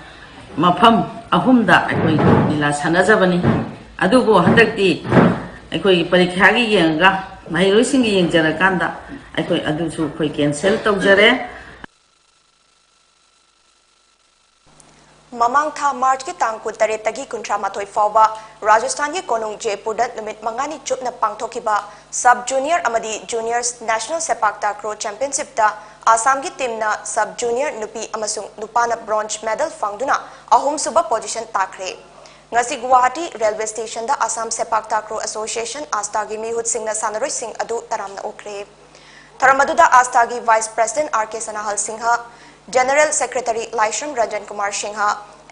ꯃꯐꯝ ꯑꯍꯨꯝꯗ ꯑꯩꯈꯣꯏ ꯂꯤꯂꯥ ꯁꯥꯟꯅꯖꯕꯅꯤ꯫ ꯑꯗꯨꯕꯨ ꯍꯟꯗꯛꯇꯤ ꯑꯩꯈꯣꯏꯒꯤ ꯄꯔꯤꯈ꯭ꯌꯥꯒꯤ ꯌꯦꯡꯉꯒ ꯃꯍꯩꯔꯣꯏꯁꯤꯡꯒꯤ ꯌꯦꯡꯖꯔꯀꯥꯟꯗ ꯑꯩꯈꯣꯏ ꯑꯗꯨꯁꯨ ꯑꯩꯈꯣꯏ cancel ꯇꯧꯖꯔꯦ꯫ ꯃꯃꯥꯡ ꯊꯥ March ꯀꯤ ꯇꯥꯡ ꯀꯨꯟꯇꯔꯦꯠꯇꯒꯤ ꯀꯨꯟꯊ꯭ꯔꯥꯃꯥꯊꯣꯏ ꯐꯥꯎꯕ ꯔꯥꯖꯁꯊꯥꯟꯒꯤ ꯀꯣꯅꯨꯡ ꯖꯦꯄꯨꯔꯗ ꯅꯨꯃꯤꯠ ꯃꯉꯥꯅꯤ ꯆꯨꯞꯅ ꯄꯥꯡꯊꯣꯛꯈꯤꯕ Sub Junior ꯑꯃꯗꯤ Juniors National ꯁꯦꯄꯥꯛ ꯇꯥꯀ꯭ꯔꯣ Championship ꯇ ꯑꯁꯥꯝꯒꯤ team ꯅ Sub Junior ꯅꯨꯄꯤ ꯑꯃꯁꯨꯡ ꯅꯨꯄꯥꯅ bronze medal ꯐꯪꯗꯨꯅ ꯑꯍꯨꯝꯁꯨꯕ position ꯇꯥꯈ꯭ꯔꯦ꯫ ꯉꯁꯤ ꯒꯨꯋꯥꯍꯥꯇꯤ railway station ꯗ ꯑꯁꯥꯝ ꯁꯦꯄꯥꯛ ꯇꯥꯀ꯭ꯔꯣ Association, ꯑꯥꯁꯊꯥꯒꯤ ꯃꯤꯍꯨꯠꯁꯤꯡꯅ ꯁꯥꯟꯅꯔꯣꯏꯁꯤꯡ ꯑꯗꯨ ꯇꯔꯥꯝꯅ ꯑꯣꯛꯈ꯭ꯔꯦ꯫ ꯊꯧꯔꯝ ꯑꯗꯨꯗ ꯑꯥꯁꯊꯥꯒꯤ Vice President R K ꯁꯅꯥꯍꯜ Singh, General Secretary ꯂꯥꯏꯁ꯭ꯔꯝ ꯔꯟꯖꯟ ꯀꯨꯃꯥꯔ ꯁꯤꯡꯍ,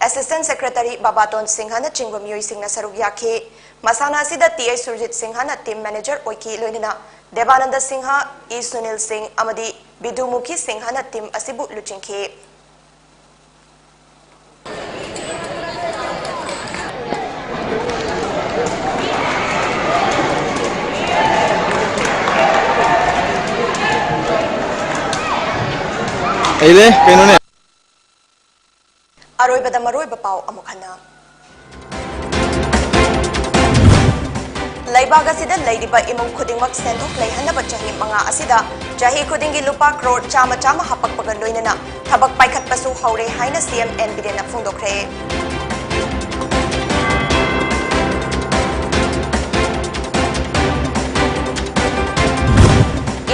Assistant Secretary ꯕꯥꯕꯥꯇꯣꯟ ꯁꯤꯡꯍꯅꯆꯤꯡꯕ ꯃꯤꯑꯣꯏꯁꯤꯡꯅ ꯁꯔꯨꯛ ꯌꯥꯈꯤ꯫ ꯃꯁꯥꯟꯅ ꯑꯁꯤꯗ T I ꯁꯨꯔꯖꯤꯠ ꯁꯤꯡꯍꯅ team manager ꯑꯣꯏꯈꯤ, ꯂꯣꯏꯅꯅ ꯗꯦꯕꯥꯅꯟꯗ ꯁꯤꯡꯍ, ꯏ ꯁꯨꯅꯤꯜ ꯁꯤꯡ ꯑꯃꯗꯤ ꯕꯤꯗꯨꯃꯨꯈꯤ ꯁꯤꯡꯍꯅ team ꯑꯁꯤꯕꯨ ꯂꯨꯆꯤꯡꯈꯤ꯫ ꯑꯩ ꯂꯩ, ꯀꯩꯅꯣꯅꯦ? ꯑꯔꯣꯏꯕꯗ ꯃꯔꯨꯑꯣꯏꯕ ꯄꯥꯎ ꯑꯃꯨꯛ ꯍꯟꯅ꯫ ꯂꯩꯕꯥꯛ ꯑꯁꯤꯗ ꯂꯩꯔꯤꯕ ꯏꯃꯨꯡ ꯈꯨꯗꯤꯡꯃꯛ ꯁꯦꯟꯊꯣꯛ ꯂꯩꯍꯟꯅꯕ ꯆꯍꯤ ꯃꯉꯥ ꯑꯁꯤꯗ ꯆꯍꯤ ꯈꯨꯗꯤꯡꯒꯤ ꯂꯨꯄꯥ ꯀ꯭ꯔꯣꯔ ꯆꯥꯝꯃ ꯆꯥꯝꯃ ꯍꯥꯞꯄꯛꯄꯒ ꯂꯣꯏꯅꯅ ꯊꯕꯛ ꯄꯥꯏꯈꯠꯄꯁꯨ ꯍꯧꯔꯦ ꯍꯥꯏꯅ C M N ꯕꯤꯔꯦꯟꯅ ꯐꯣꯡꯗꯣꯛꯈ꯭ꯔꯦ꯫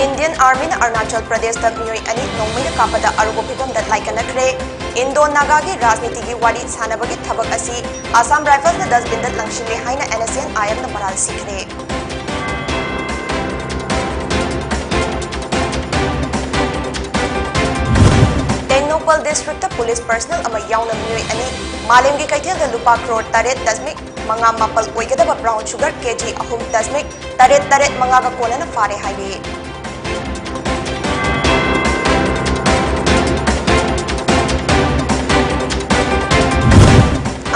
Indian Army ꯑꯥꯔꯃꯤꯅ Arunachal ꯄ꯭ꯔꯗꯦꯁꯇ ꯃꯤꯑꯣꯏ ꯑꯅꯤ ꯅꯣꯡꯃꯩꯅ ꯀꯥꯞꯄꯗ ꯑꯔꯨꯕ ꯐꯤꯚꯝꯗ ꯂꯥꯏꯀꯠꯅꯈ꯭ꯔꯦ꯫ ꯏꯟꯗꯣ ꯅꯥꯒꯥꯒꯤ ꯔꯥꯖꯅꯤꯇꯤꯒꯤ ꯋꯥꯔꯤ ꯁꯥꯟꯅꯕꯒꯤ ꯊꯕꯛ ꯑꯁꯤ ꯑꯁꯥꯝ ꯔꯥꯏꯐꯜꯁꯅ ꯗꯁꯕꯤꯟꯗ ꯂꯪꯁꯤꯜꯂꯦ ꯍꯥꯏꯅ NSCN-IMꯅ ꯃꯔꯥꯜ ꯁꯤꯈ꯭ꯔꯦ꯫ ꯇꯦꯡꯅꯧꯄꯜ ꯗꯤꯁꯇ꯭ꯔꯤꯛꯇ ꯄꯨꯂꯤꯁ ꯄꯔꯁꯅꯦꯜ ꯑꯃ ꯌꯥꯎꯅ ꯃꯤꯑꯣꯏ ꯑꯅꯤ ꯃꯥꯂꯦꯝꯒꯤ ꯀꯩꯊꯦꯜꯗ ꯂꯨꯄꯥ ꯀ꯭ꯔꯣꯔ ꯇꯔꯦꯠ ꯗꯁꯃꯤꯛ ꯃꯉꯥ ꯃꯥꯄꯜ ꯑꯣꯏꯒꯗꯕ ꯕ꯭ꯔꯥꯎꯟ ꯁꯨꯒꯔ ꯀꯦꯖꯤ ꯑꯍꯨꯝ ꯗꯁꯃꯤꯛ ꯇꯔꯦꯠ ꯇꯔꯦꯠ ꯃꯉꯥꯒ ꯀꯣꯟꯅꯅ ꯐꯥꯔꯦ ꯍꯥꯏꯔꯤ꯫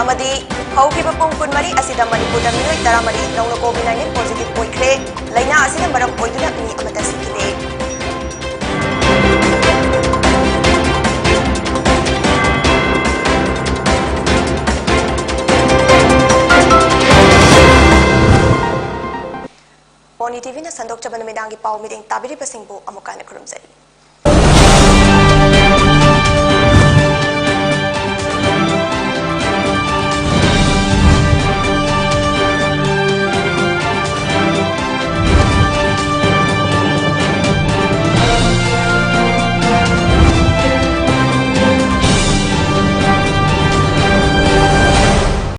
ꯑꯃꯗꯤ ꯍꯧꯈꯤꯕ ꯄꯨꯡ ꯀꯨꯟꯃꯔꯤ ꯑꯁꯤꯗ ꯃꯅꯤꯄꯨꯔꯗ ꯃꯤꯑꯣꯏ ꯇꯔꯥꯃꯔꯤ ꯅꯧꯅ COVID nineteen positive ꯑꯣꯏꯈ꯭ꯔꯦ꯫ ꯂꯩꯅꯥ ꯑꯁꯤꯅ ꯃꯔꯝ ꯑꯣꯏꯗꯨꯅ ꯃꯤ ꯑꯃꯠꯇ ꯁꯤꯈꯤꯗꯦ꯫ ꯄꯣꯅꯤ TVꯅ ꯁꯟꯗꯣꯛꯆꯕ ꯅꯨꯃꯤꯗꯥꯡꯒꯤ ꯄꯥꯎ ꯃꯤꯠꯌꯦꯡ ꯇꯥꯕꯤꯔꯤꯕꯁꯤꯡꯕꯨ ꯑꯃꯨꯛ ꯍꯟꯅ ꯈꯨꯔꯨꯝꯖꯔꯤ꯫